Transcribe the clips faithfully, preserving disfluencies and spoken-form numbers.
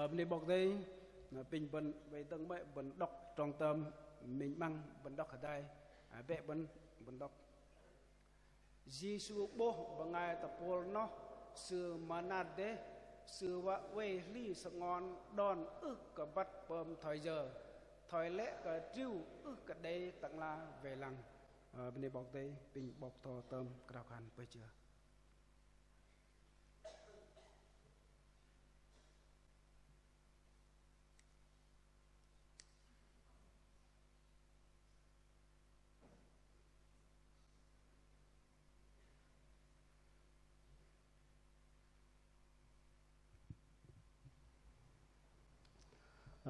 Ơ, bơnê 'Bok Kei-Dei, na apinh bơ̆n, bơ̆n dơ̆ng 'mơ̆i bơ̆n đŏk trong tơm minh 'măng, bơ̆n đŏk hơdai, ơ, bĕ bơ̆n, bơ̆n đŏk. Yêsu 'bôh bơngai tơpôl noh, Sư mơnat dêh, Sư wă oei hli sơngon đon ưh kơ băt pơm thoi yơ, thoi lĕ kơ triu ưh kơ đei tơ'ngla wei lăng. Ơ, bơnê 'Bok Kei-Dei, apinh 'bok bơtho tơm krao khan pơjơ.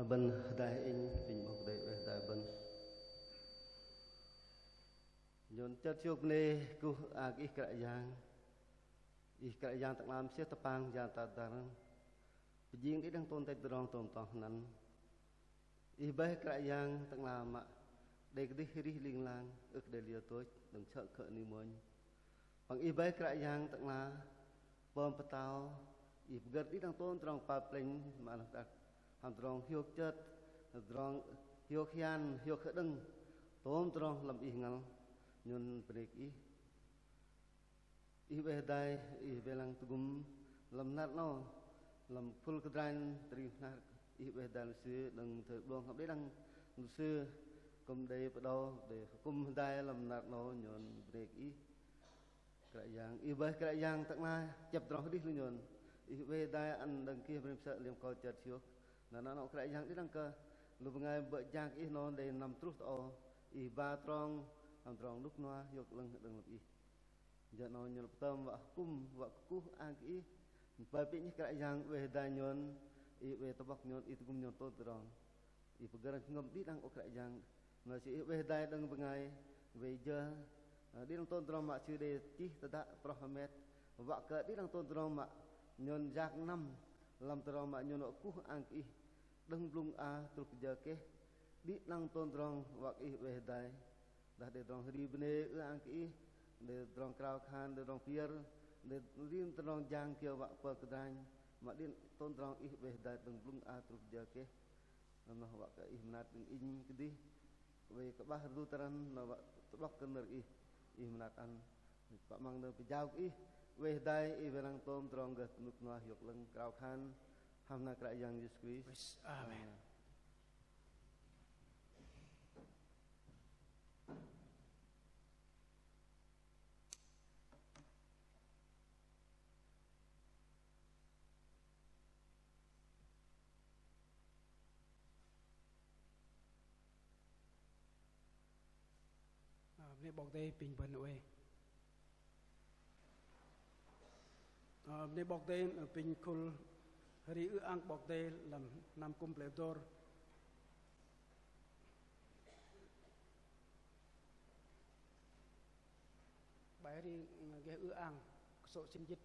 Bơ̆n hơdai inh, apinh 'Bok Kei-Dei oei hơdai bơ̆n. Nhôn chơt hiôk bơnê kuh ak Ih Kră Yang. Ih Kră Yang tơ'ngla mơsêh tơpang jang tơdrong. Pơjing đĭ đăng tôm tĕch tơdrong tôm tŏng hơnăn. Ih bơih Kră Yang tơ'ngla mă đei kơdih arih ling lang, ưh kơ đei liơ tôch, đơ̆ng sơ̆ khơ̆ ni mônh. Păng Ih bơih Kră Yang tơ'ngla pơm pơtao, Ih pơgơ̆r đĭ đăng tôm tơdrong pap plĕnh mă lăng tăk hăm tơdrong hiôk chơt, tơdrong hiôk hian, hiôk hơđơ̆ng, tôm tơdrong lăm Ih ngăl, nhôn bơnê kơ Ih. Ih oei hơdai, Ih wei lăng tơgŭm lăm năr 'nâu, lăm khul kơdranh tơring hnhar, Ih oei hơdai lu sư đơ̆ng thoi 'blŏng hăm đĭ đăng lu sư kư̆m đei pơđâu, đei akŭm hơdai lăm năr 'nâu nhôn bơnê kơ Ih. Kră Yang, Ih bơih Kră Yang tơ'ngla chĕp tơdrong hơdih lu nhôn. Ih oei hơdai ăn đơ̆ng kiơ bơnê pơsơ̆ liêm kơ chơt hiôk. Na năr 'nâu Kră Yang đĭ đăng kơ lu bơngai bơ̆ jang kơ Ih 'nâu đei năm truh tơ âu. Ih ba trong, năm trong lŭk nua hiôk 'lơ̆ng đơ̆ng lăm Ih. Jơ 'nâu nhôn pơtơm wă akŭm, wă kơkuh ang kơ Ih. Pơm pĭ 'nhĕh Kră Yang oei hơdai nhôn, Ih oei tơ'bŏk nhôn, Ih tơgŭm nhôn tôm tơdrong. Ih pơgơ̆r jơhngơ̆m đĭ đăng ơ Kră Yang. Na sư Ih oei hơdai đơ̆ng bơngai wei jơ, ơ, đĭ đăng tôm tơdrong mă sư đei chih tơdă proh hơmet. Wă kơ đĭ đăng tôm tơdrong mă nhôn yak năm lăm tơdrong mă nhôn wă kuh ang kơ Ih. Đơ̆ng blŭng a truh kơ jơ keh. Đĭ đăng tôm tơdrong wă kơ Ih oei hơdai. Dah đei tơdrong hơri bơnê ư-ang kơ Ih, đei tơdrong krao khan, đei tơdrong pơyơ̆r, đei rim tơdrong jang kiơ wă pơm kơdranh, mă đĭ tôm tơdrong Ih oei hơdai đơ̆ng blŭng a truh jơ keh. Noh wă kơ Ih mơnat đơ̆ng inh kơdih, kơ oei kơ'bah rơdu tơrăn, noh wă tơ'blŏk kơ nơ̆r Ih, Ih mơnat ăn, pă măng đơ̆ng pơjao kơ Ih, oei hơdai Ih wei lăng tôm tơdrong gơh tơnŭk nua hiôk 'lơ̆ng krao khan, hăm anăn Kră Yang Yêsu Krist. Amen. Amen. Bơnê 'Bok Kei-Dei, apinh bơ̆n oei. Ơ, bơnê 'Bok Kei-Dei, apinh khul hơri ư-ang 'Bok Kei-Dei lăm hnam kŭm plei Dôr. Bai hơri gơh ư-ang kơsô̆ sĭn jĭt.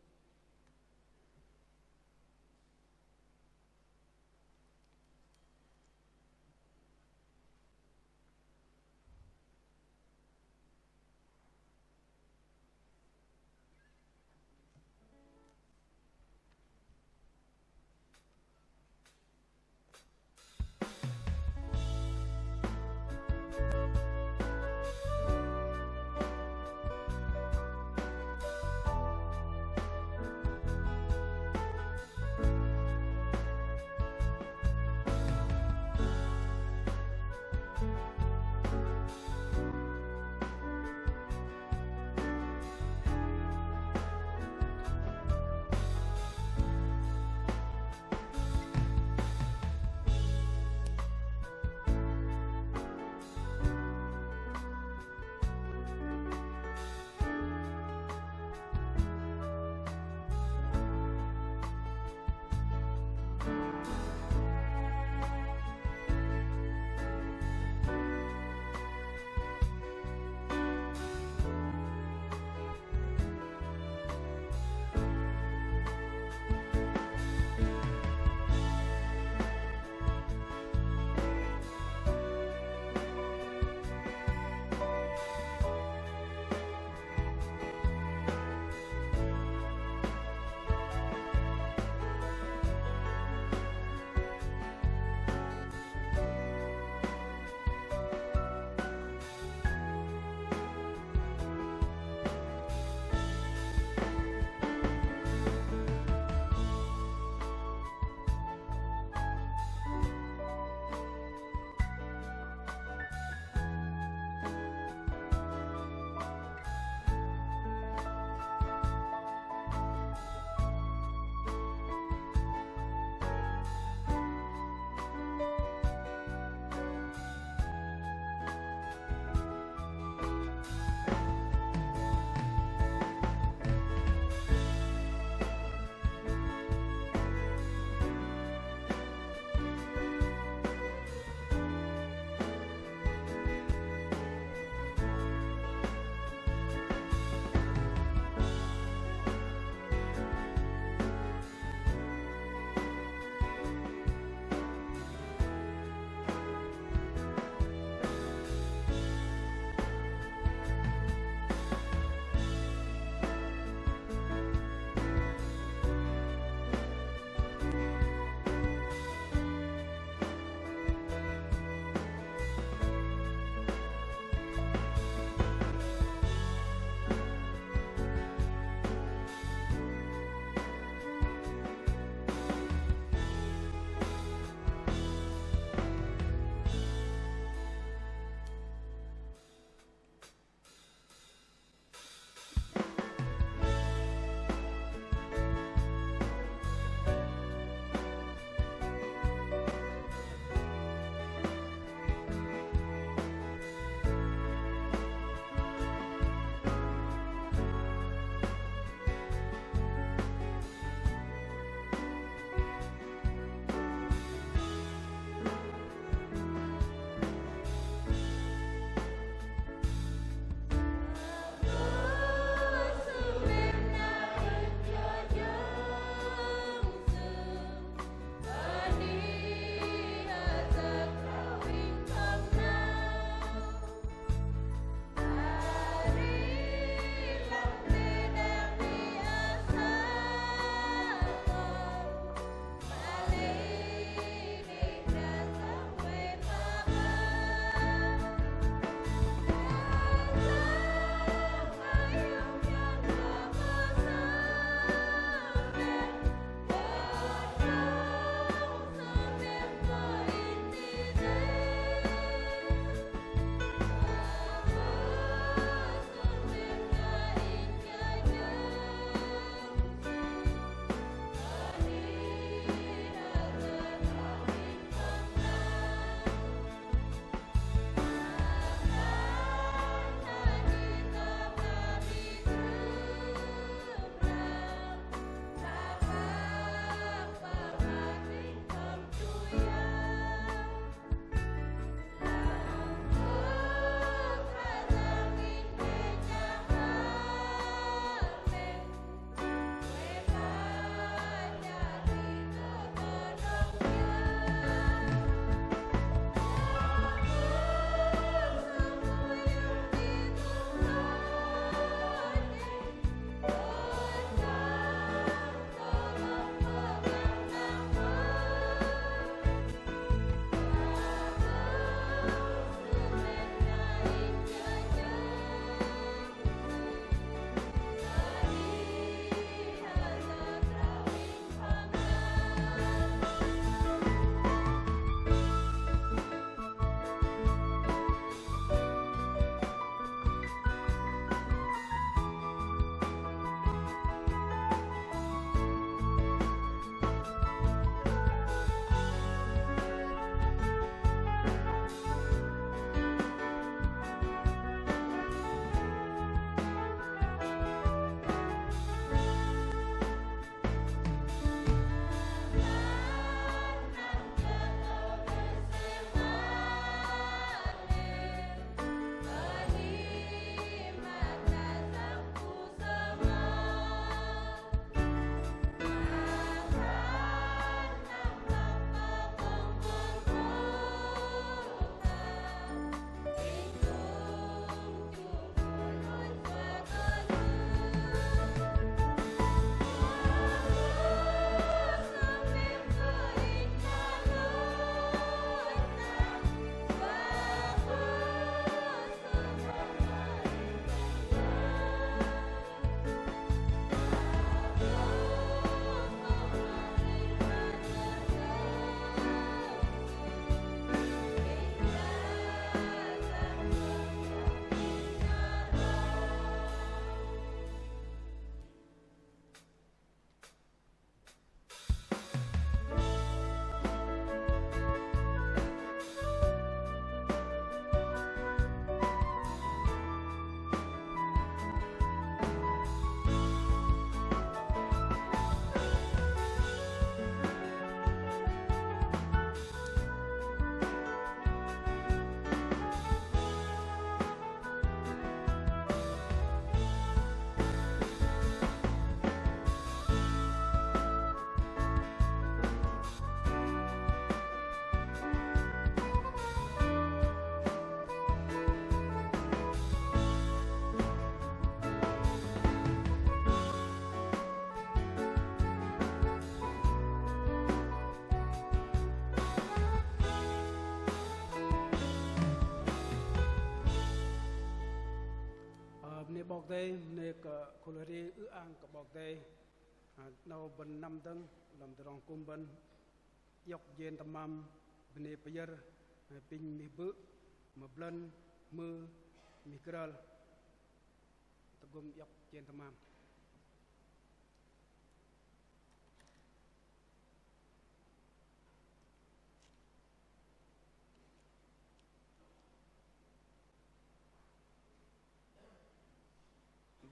'Bok Kei-Dei, bơnê kơ khul hri ư-ang kơ 'Bok Kei-Dei, ơ, 'nâu bơ̆n năm dơ̆ng lăm tơdrong kŭm bơ̆n iŏk jên tơmam, bơnê pơyơ̆r, ơ, pinh mih bư̆, mă blơ̆n, hmư̆, mih krăl, tơgŭm iŏk jên tơmam.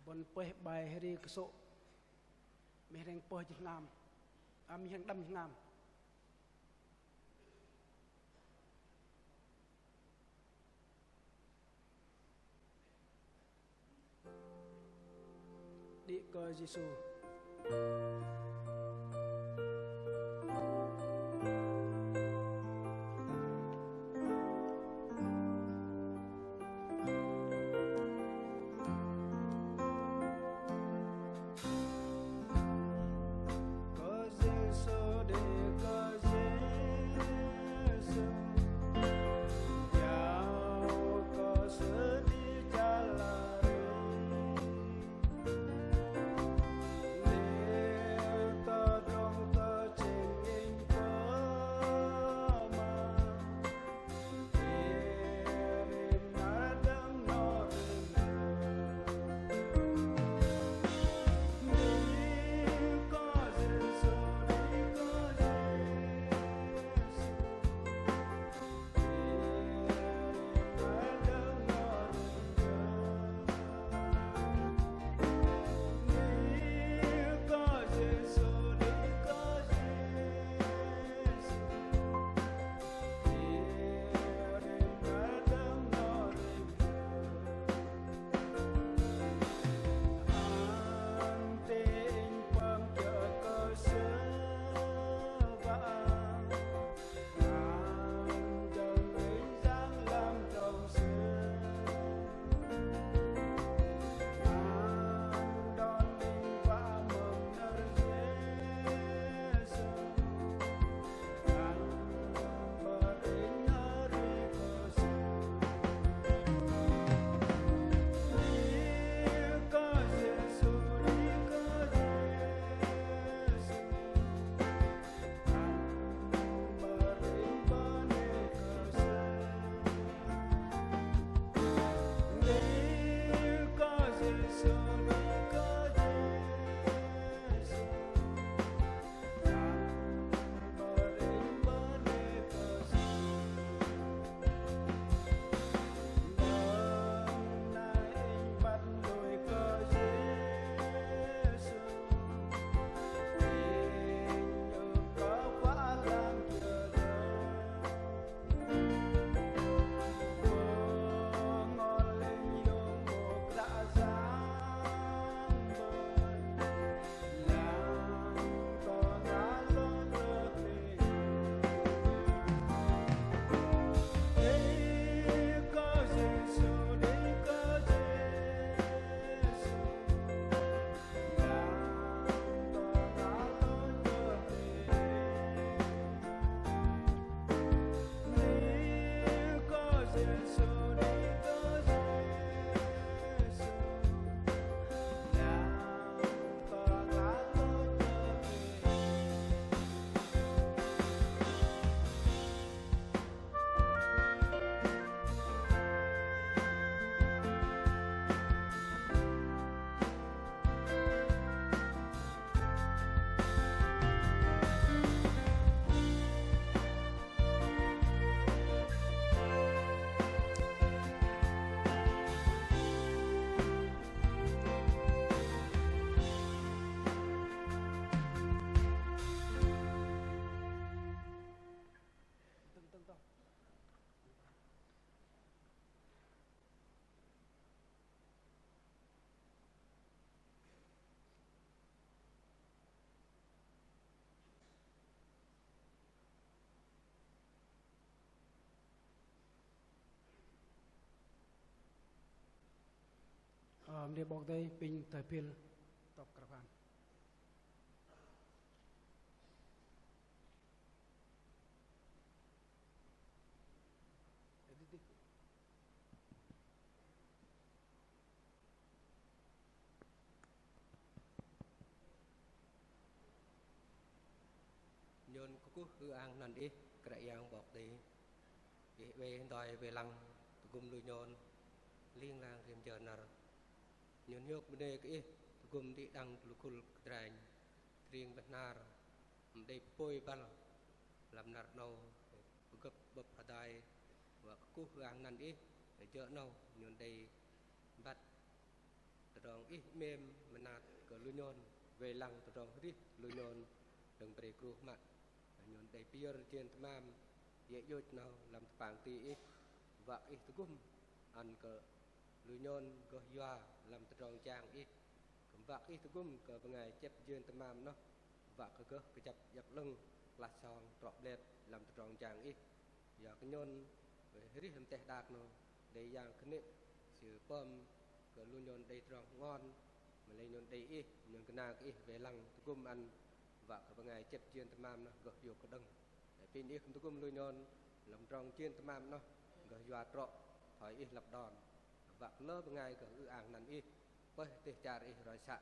Bơ̆n pơih bai hri kơsô̆, mih hrĕng pơih jĭt hngam, ơ, mih hrĕng đăm jĭt hngam. Đĭ kơ Yêsu. Ơ, mơnê 'Bok Kei-Dei, pinh thoi pil tŏk krao khan. Kuh ư-ang năn Ih, Kră Yang 'Bok Kei-Dei. Ih oei hơdai wei lăng tơgŭm lu nhôn ling lang rim jơ năr. Nhôn hiôk bơnê kơ Ih tơgŭm đĭ đăng lu khul kơdranh, tơring bơhnar, mă đei pơpôi băl lăm năr 'nâu, pơgơ̆p 'bơ̆p hơdai, wă kơ kuh ư-ang năn Ih, jơ 'nâu nhôn đei băt tơdrong Ih 'mêm mơnat kơ lu nhôn, wei lăng tơdrong arih lu nhôn đơ̆ng pơrê gruh mă. Nhôn đei pơyơ̆r jên tơmam, yĕ 'yôch 'nâu lăm tơpang ti Ih, wă Ih tơgŭm ăn kơ lu nhôn gơh yua lăm tơdrong jang Ih, kư̆m wă Ih tơgŭm kơ bơngai chĕp jên tơmam 'noh, wă kơ gơh kơjăp iŏk 'lơ̆ng, klah song, trŏ 'blep lăm tơdrong jang Ih. Yua kơ nhôn arih lăm teh đak 'nâu, đei yang kơnê̆ sư pơm kơ lu nhôn đei tơdrong ngon, mă-lei nhôn đei Ih, nhôn gơnang kơ Ih wei lăng tơgŭm ăn, wă kơ bơngai chĕp jên tơmam 'noh gơh hiôk kơđơ̆ng. Apinh Ih kư̆m tơgŭm lu nhôn lăm tơdrong jên tơmam 'noh gơh yua trŏ thoi Ih lăp đon, wă kơ lơ bơngai gơh ư-ang năn Ih, pơih teh char Ih roi să,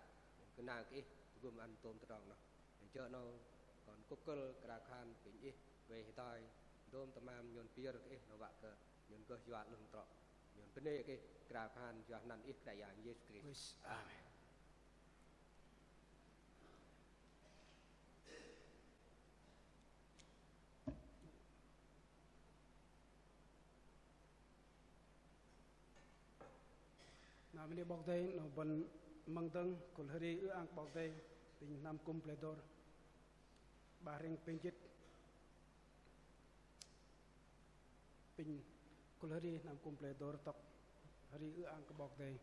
gơnang kơ Ih tơgŭm ăn tôm tơdrong 'noh. Jơ 'nâu kon kŭk kơ̆l krao khan apinh Ih oei hơdai dôm tơmam nhôn pơyơ̆r kơ Ih, 'noh wă kơ nhôn gơh yua 'lơ̆ng trŏ. Nhôn bơnê kơ Ih, krao khan yua năn Ih Kră Yang Yêsu Krist. Amen. Na bơnê 'Bok Kei-Dei, 'noh bơ̆n mơ̆ng dơ̆ng khul hơri ư-ang 'Bok Kei-Dei, apinh hnam kŭm plei dôr 'Bah Hrĕng Pêng Jĭt. Apinh khul hơri hnam kŭm plei dôr tŏk hơri ư-ang kơ 'Bok Kei-Dei.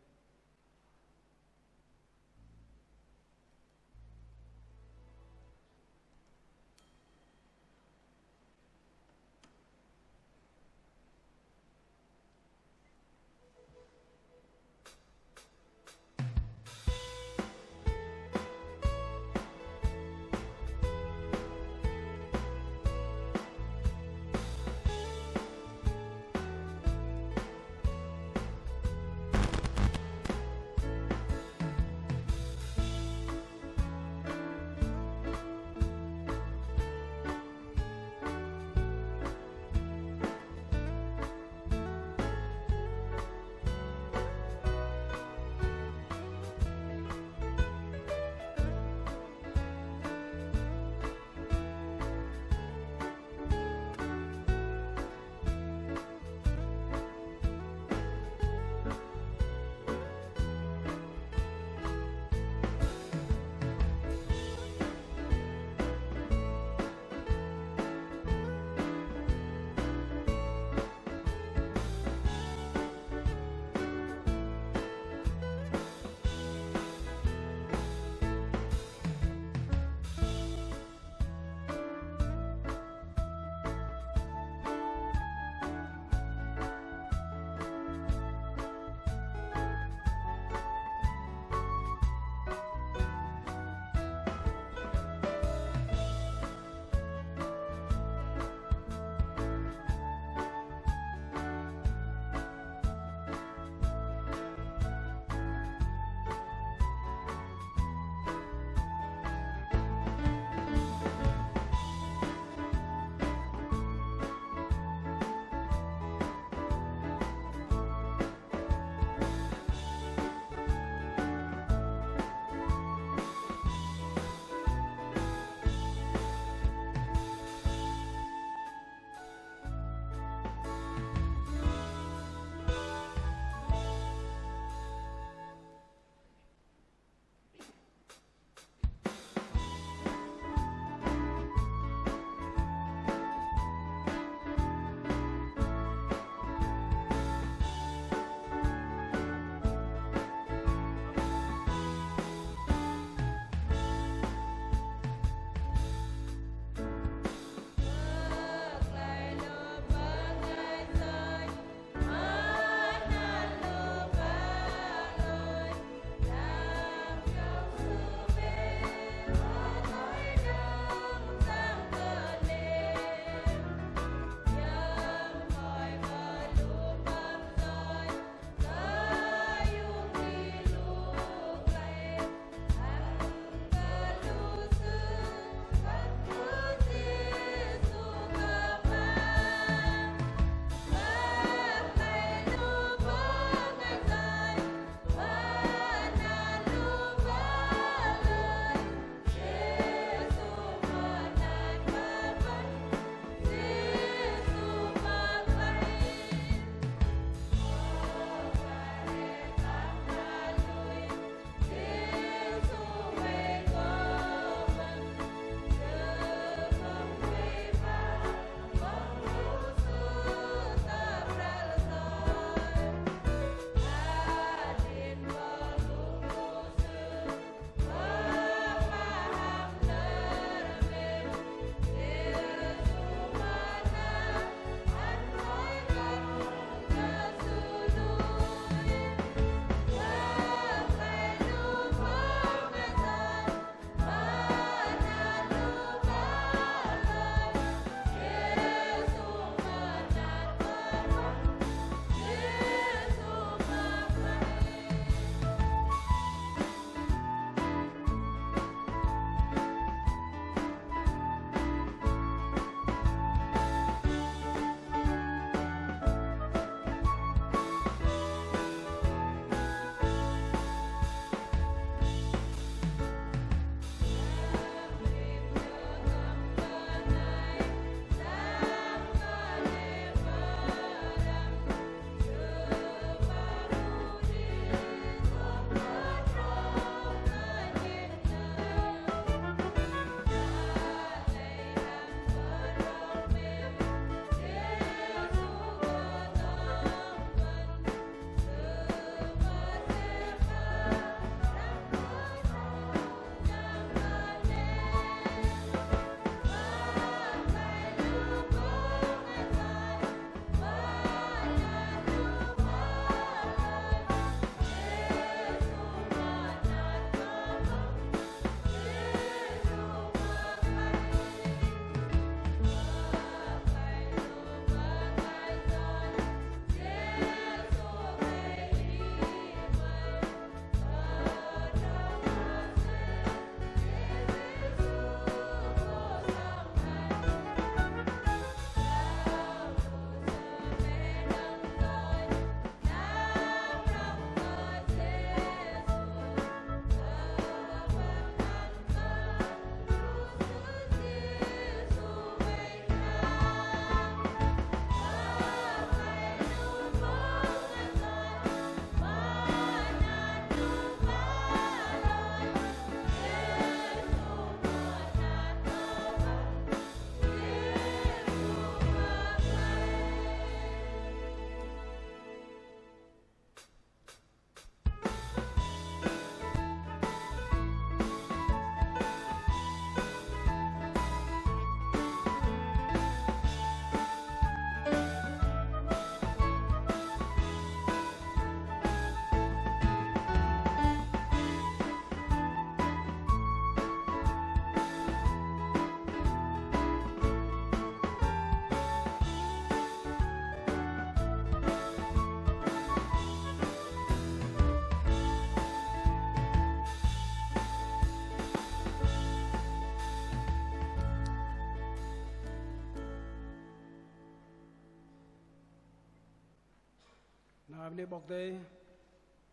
Bơnê 'Bok Kei-Dei,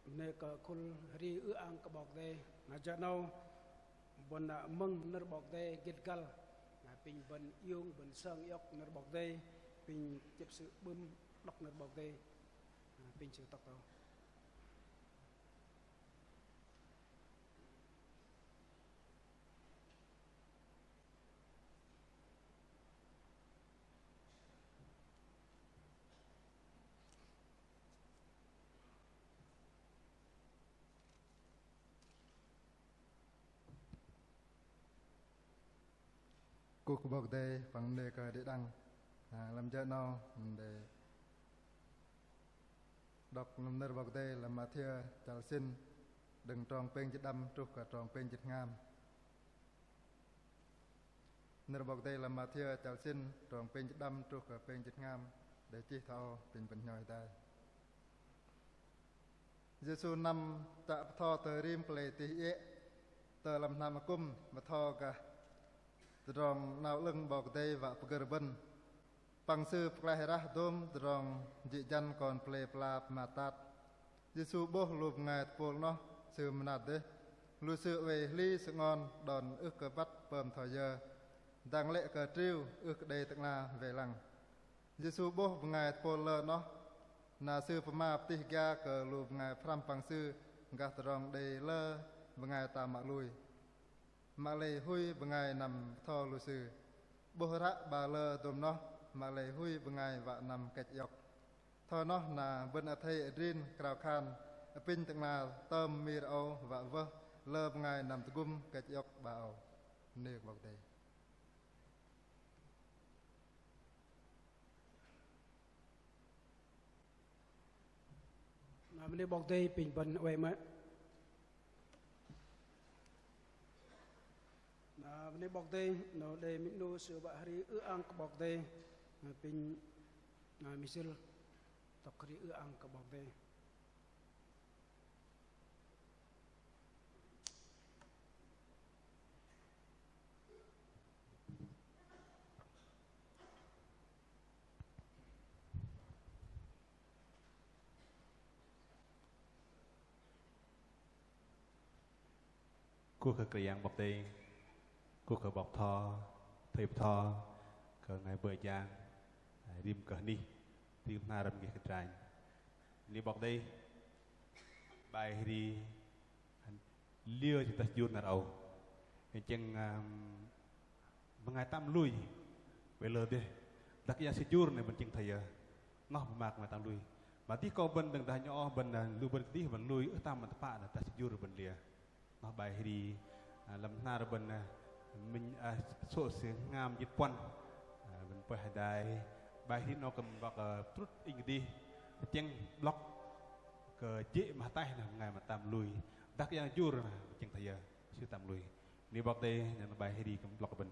bơnê kơ khul hri ư-ang kơ 'Bok Kei-Dei. Na jơ 'nâu, bơ̆n mơ̆ng nơ̆r 'Bok Kei-Dei gĭt găl. Na apinh bơ̆n iung, bơ̆n sơng iŏk nơ̆r 'Bok Kei-Dei, apinh chĕp sư bưm đŏk nơ̆r 'Bok Kei-Dei. Na apinh sư tŏk tơ. Kơkuh kơ 'Bok Kei-Dei, păng bơnê kơ đĭ đăng. Na, lăm jơ 'nâu, mă đei đŏk lăm nơ̆r 'Bok Kei-Dei lăm Mathiơ chăl sĭn, đơ̆ng trong pêng jĭt đăm truh kơ trong pêng jĭt hngam. Nơ̆r 'Bok Kei-Dei lăm Mathiơ chăl sĭn, trong pêng jĭt đăm truh kơ pêng jĭt hngam, đei chih thoi âu, apinh bơ̆n hnhoi hơdai. Yêsu năm chă bơtho tơ rim pơlei tih iĕ, tơ lăm hnam akŭm bơtho gah tơdrong 'nao 'lơ̆ng 'Bok Kei-Dei wă pơgơ̆r bơ̆n. Păng Sư pơklaih rah dôm tơdrong jĭ jăn kon pơlei pơla pơmat tat. Yêsu 'bôh lu bơngai tơpôl 'noh, Sư mơnat dêh. Lu sư oei hli sơngon đon ưh kơ băt pơm thoi yơ, dang lĕ kơ triu ưh kơ đei tơ'ngla wei lăng. Yêsu 'bôh bơngai tơpôl lơ 'noh, na Sư pơma pơtih gia kơ lu bơngai pơhrăm păng Sư gah tơdrong đei lơ bơngai tam mă lui, mă lei hui bơngai năm bơtho lu sư. 'Bôh ră 'ba lơ dôm 'noh, mă lei hui bơngai wă năm kĕch iŏk. Thoi noh na bơ̆n athei adrin krao khan, apinh tơ'ngla tơm mir âu wă wơh lơ bơngai năm tơgŭm kĕch iŏk 'ba âu. Bơnê kơ 'Bok Kei-Dei. Na, bơnê 'Bok Kei-Dei, apinh bơ̆n oei mơ̆i. Na, bơnê 'Bok Kei-Dei, 'nâu đei minh 'nu sư wă hri ư-ang kơ 'Bok Kei-Dei. Na, apinh, na, minh sư tŏk hri ư-ang kơ 'Bok Kei-Dei. Kuh kơ Kră Yang 'Bok Kei-Dei, kuh kơ 'bok bơtho, athei bơtho, kơ bơngai bơ̆ jang, rim kơ anih, rim 'nar răm geh kơdranh. Bơnê 'Bok Kei-Dei, bai hri liơ jing dah sư jur năr âu. Inh chĕng, ưm, bơngai tam lui, oei lơ dêh. Dah kơ sư jur noh bơ̆n chĕng thoi yơ. Noh pơma kơ bơngai tam lui. Mă dih kơ bơ̆n đơ̆ng dah nhŏng oh bơ̆n, ơ, lu bơ̆n kơdih bơ̆n lui, ưh tam bơ̆n tơpă dah, dah sư jur bơ̆n liơ. Noh bai hri, ơ, lăm 'nar bơ̆n, ơ, minh, ơ, sô̆ sư hngam jĭt puăn. Ơ, bơ̆n pơih hơdai, bai hri 'nâu kư̆m 'bok, ơ, pơtrŭt inh kơdih, chĕng 'blŏk kơ jê̆ mă ataih noh bơngai mă tam lui. Dah kơ sư jur noh, chĕng thoi yơ, sư tam lui. Bơnê 'Bok Kei-Dei, nhen bai hri kư̆m 'blŏk bơ̆n.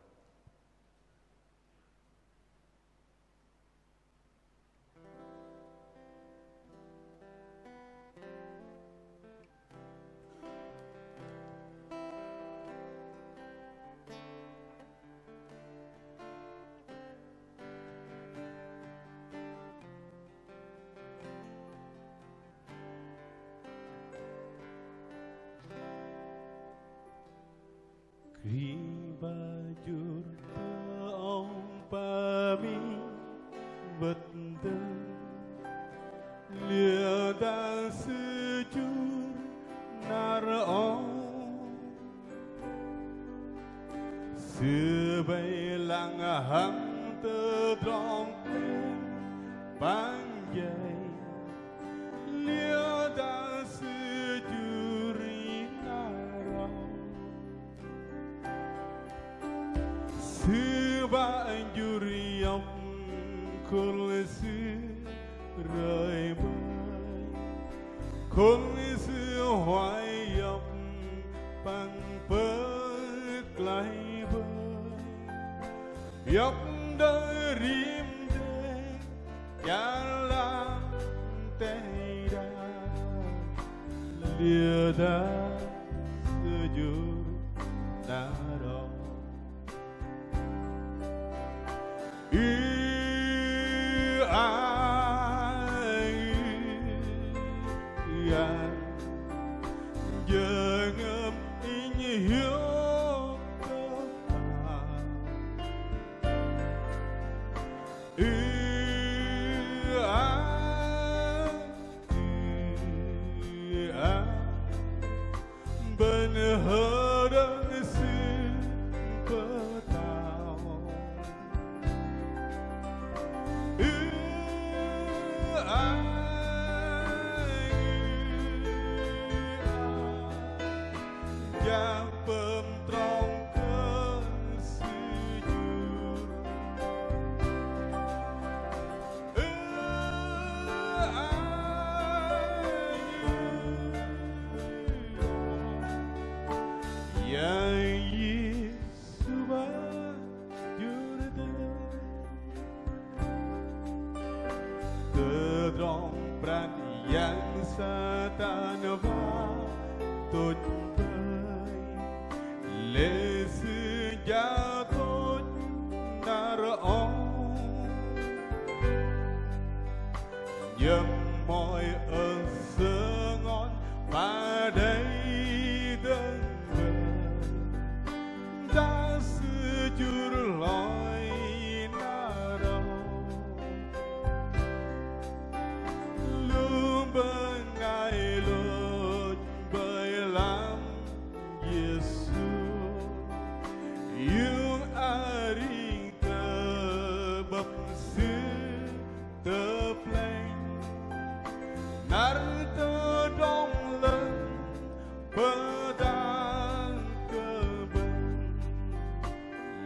Krist ba jur tơ âu pơm minh wơ̆t dơ̆ng, liơ dah sư jur năr âu. Sư bai lăng hăm tơdrong pơm păng jei, liơ dah sư jur năr âu. Sư wă jur iŏk khul sư roi bơih, khul sư huay iŏk păng pơklaih bơih. Iŏk đơ̆ng rim dêh, iŏk lăm teh đak, liơ dah sư jur năr âu. Ư-ang, hiôk tơpă. Ư-ang, ư-ang, bơ̆n hơdơ̆ng Sư pơtao. Ư-ang, ư-ang, jang pơm trong kơ Sư jur. Ư-ang, ư-ang, Yang Yêsu Bơ̆ Jur Dơ̆ng. Tơdrong pran yang Satan wă tôch bơih, lê̆ sư jang tôch năr âu. Nhơ̆m mơ̆i ơ sơngon pă đei dơ̆ng bơih, dah sư jur hloi năr âu. Lu bơngai lôch bơih lăm Yêsu, iung arih tơ'bơ̆p Sư tơ plĕnh, năr tơdrong lơ̆ng pơdang kơ bơ̆n,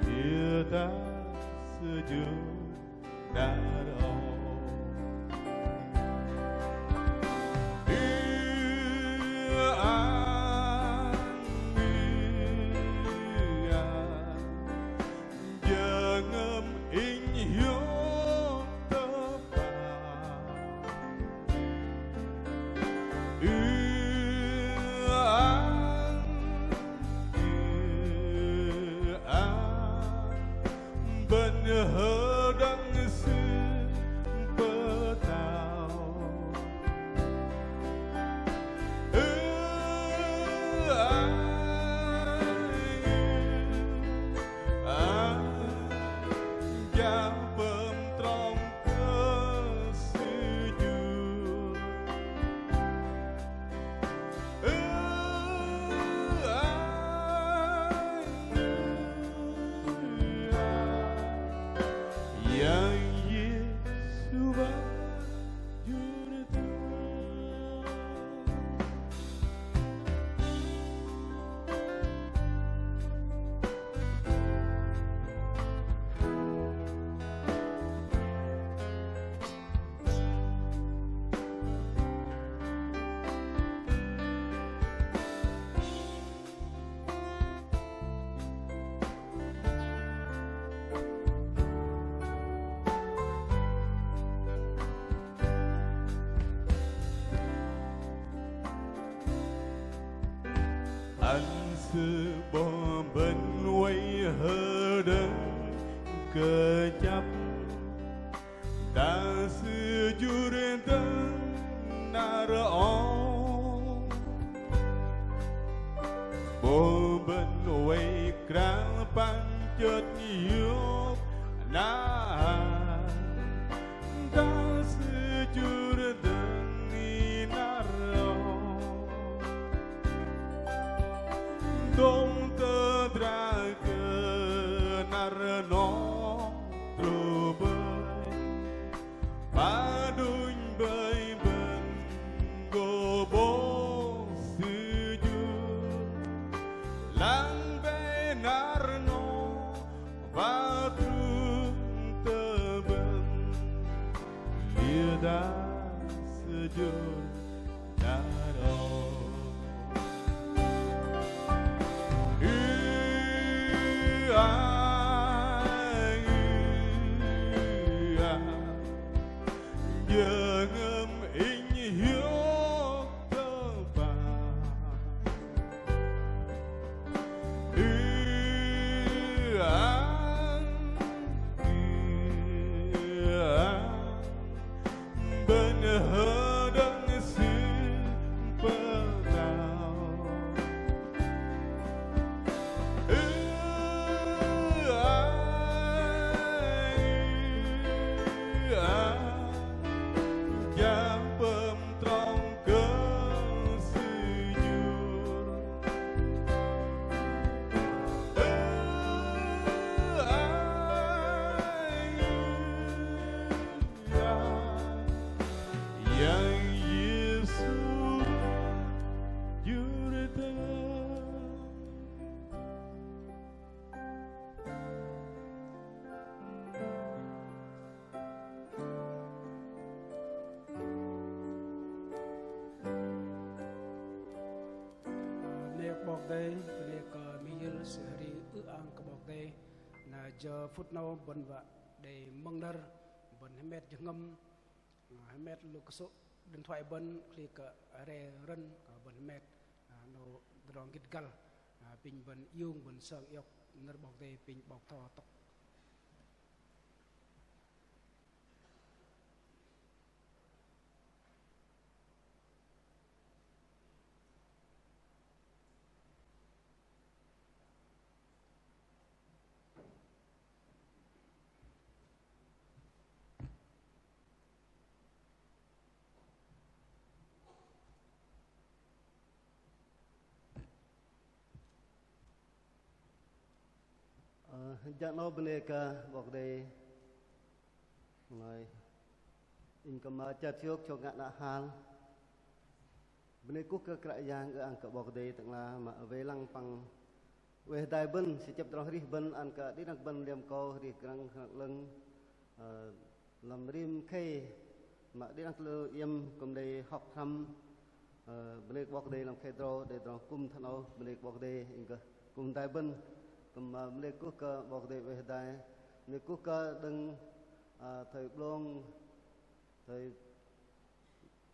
liơ dah Sư jur năr âu. Ư-ang, ư-ang, jơhngơ̆m inh hiôk tơpă. Ư-ang, ư-ang, bơ̆n hơdơ̆ng Sư pơtao. Ư-ang, ư-ang, jang pơm trong kơ Sư jur. Ư-ang, ư-ang, Yang Yêsu Bơ̆ Jur Dơ̆ng. Ăn Sư 'bôh bơ̆n oei hơdơ̆ng kơjăp, dah Sư jur dơ̆ng năr âu. 'Bôh bơ̆n oei krao păng chơt hiôk năr, dah Sư jur dơ̆ng năr âu. Dôm tơdrong kơ năr noh truh bơih, pă đunh bơih bơ̆n gô 'bôh Sư jur. Lăng bơih năr noh wă truh tơ bơ̆n, liơ dah Sư jur năr âu. Kei-Dei, bơnê kơ mih yơ̆l sư arih ư-ang kơ 'Bok Kei-Dei. Na jơ phŭt 'nâu bơ̆n wă đei mơ̆ng nơ̆r, bơ̆n hơmet jơhngơ̆m, hơmet lu kơsô̆ điện thoại bơ̆n, kli kơ re rơ̆n, bơ̆n hơmet, 'nâu tơdrong gĭt găl, apinh bơ̆n iung bơ̆n sơng iŏk nơ̆r 'Bok Kei-Dei apinh 'bok tho tŏk. Ơ, jơ 'nâu bơnê kơ 'Bok Kei-Dei. Ngôi inh kư̆m chơt hiôk chŏk ngă nă hal. Bơnê kuh kơ Kră Yang ư-ang kơ 'Bok Kei-Dei tơ'ngla mă wei lăng păng oei hơdai bơ̆n, sư chĕp tơdrong arih bơ̆n ăn kơ đĭ đăng bơ̆n liêm akâu arih krăng hrăng 'lơ̆ng, ơ, lăm rim khei mă đĭ đăng lu iĕm kư̆m đei hŏk hrăm. Ơ, bơnê kơ 'Bok Kei-Dei lăm khei tơdrâu đei tơdrong kư̆m thoi 'nâu, bơnê kơ 'Bok Kei-Dei inh kơ kư̆m hơdai bơ̆n, kư̆m, ơ, bơnê kuh kơ 'Bok Kei-Dei oei hơdai, bơnê kuh kơ đơ̆ng, ơ, thầy Blông, thầy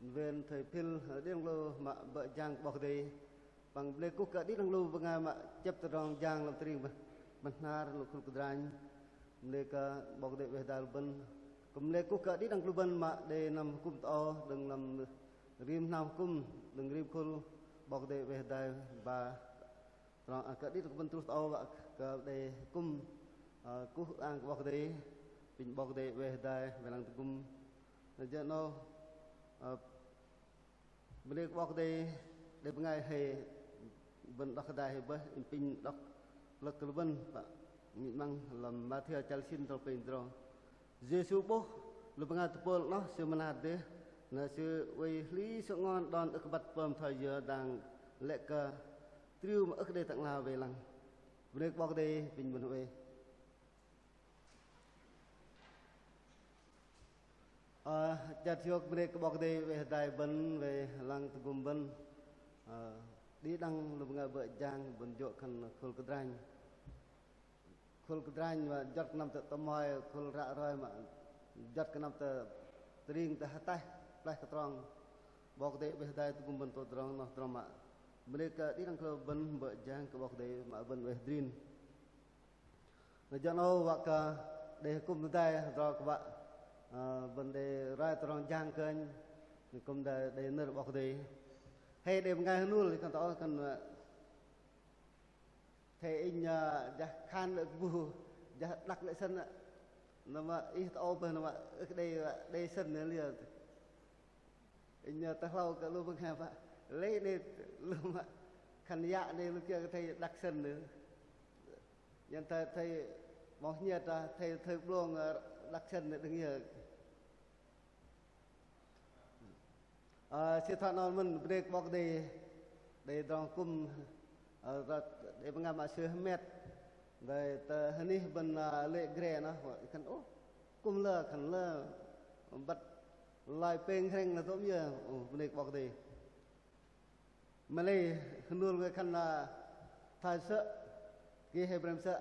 Wen, thầy Phil, ơ, đĭ đăng lu mă bơ̆ jang 'Bok Kei-Dei. Păng bơnê kuh kơ đĭ đăng lu bơngai mă chĕp tơdrong jang lăm tơring bơ̆n, bơ̆n hnar lu khul kơdranh. Bơnê kơ 'Bok Kei-Dei oei hơdai lu bơ̆n. Kư̆m bơnê kuh kơ đĭ đăng lu bơ̆n mă đei năm hơkŭm tơ-âu, đơ̆ng năm rim hnam hơkŭm, đơ̆ng rim khul, 'Bok Kei-Dei oei hơdai ba. Tơdrong ăn kơ đĭ đăng lu bơ̆n truh tơ-âu wă kơ đei hơkŭm, ơ, kuh ư-ang kơ 'Bok Kei-Dei, apinh 'Bok Kei-Dei oei hơdai wei lăng tơgŭm. Na jơ 'nâu, ơ, bơnê kơ 'Bok Kei-Dei, đei bơngai hei bơ̆n đŏk hơdai hei bơih, inh apinh đŏk plơ̆k kơ lu bơ̆n, pă minh 'măng lăm Mathiơ chăl sĭn tơdrâu pêng tơdrâu. Yêsu 'bôh lu bơngai tơpôl 'noh sư mơnat dêh, na sư oei hli sơ'ngon đon ưh kơ băt pơm thoi yơ dang lĕ kơ triu mă ưh kơ đei tơ'ngla wei lăng. Bơnê kơ 'Bok Kei-Dei, apinh bơ̆n oei. Ơ, chơt hiôk bơnê kơ 'Bok Kei-Dei oei hơdai bơ̆n wei lăng tơgŭm bơ̆n. Ơ, đĭ đăng lu bơngai bơ̆ jang bơ̆n jơ̆ khan khul kơdranh. Khul kơdranh mă juăt kơ năm tơ tơmoi, khul ră roi mă juăt kơ năm tơ tơring tơ ataih, pơlaih kơ trong. 'Bok Kei-Dei oei hơdai tơgŭm bơ̆n tôm tơdrong noh tơdrong mă. Bơnê kơ đĭ đăng lu bơ̆n bơ̆ jang kơ 'Bok Kei-Dei mă bơ̆n oei hơdrin. Na jơ 'nâu wă kơ đei hơkŭm hơdai hơdrol kơ wă, ơ, bơ̆n đei roi tơdrong jang kơnh, kư̆m đei, đei nơ̆r 'Bok Kei-Dei. Hei đei bơngai hơnul khan tơ âu khan, ơ, thei inh, ơ, jah khan lê̆ kơ bu, jah đăk lê̆ sơ̆n. Na mă ih tơ âu bơih na mă ưh kơ đei, đei sơ̆n nơ liơ. Inh, ơ, tơhlâu kơ lu bơngai mă lei 'nei lu mă khan yă 'nei lu kiơ kơ thei đăk sơ̆n nơ. Nhen thei, thei 'bok hơnhĕt ah, thei, thei Blông, ơ, đăk sơ̆n nơ đơ̆ng yơ. Ơ, sư thoi noh mơ̆n bơnê kơ 'Bok Kei-Dei, đei tơdrong kŭm, ơ, đei bơngai mă sư hơmet. Đei tơ hơnih bơ̆n, ơ, lê̆ gre noh, khan, ôh, kŭm lơ, khan lơ, băt loi pêng hrĕng lơ dôm yơ, ôh, bơnê kơ 'Bok Kei-Dei. Mă lei hơnul ngôi khan, ơ, thoi sơ̆, ki hei brem sơ̆,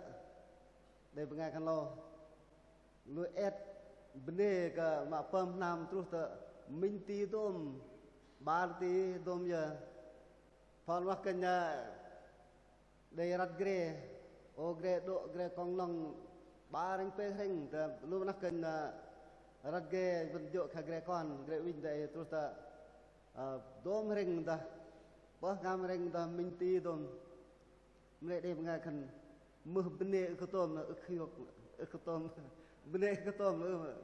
đei bơngai khan lơ. Lu et bơnê kơ mă pơm hnam truh tơ minh ti dôm, 'bar ti dôm yơ. Phon wă kơnh đei răt gre, ô gre đô̆, gre kông nŏng, 'bar hrĕng pêng hrĕng, tơ lu mă noh kơnh răt gre bơ̆n jơ̆ kơ gre kon, gre uinh đei truh tơ, ơ, dôm hrĕng dah, pơh ngam hrĕng dah, minh ti dôm. Mă lei đei bơngai khan mưh bơnê ưh kơ tôm, ưh kơ hiôk, ưh kơ tôm. Bơnê ưh kơ tôm, ưh,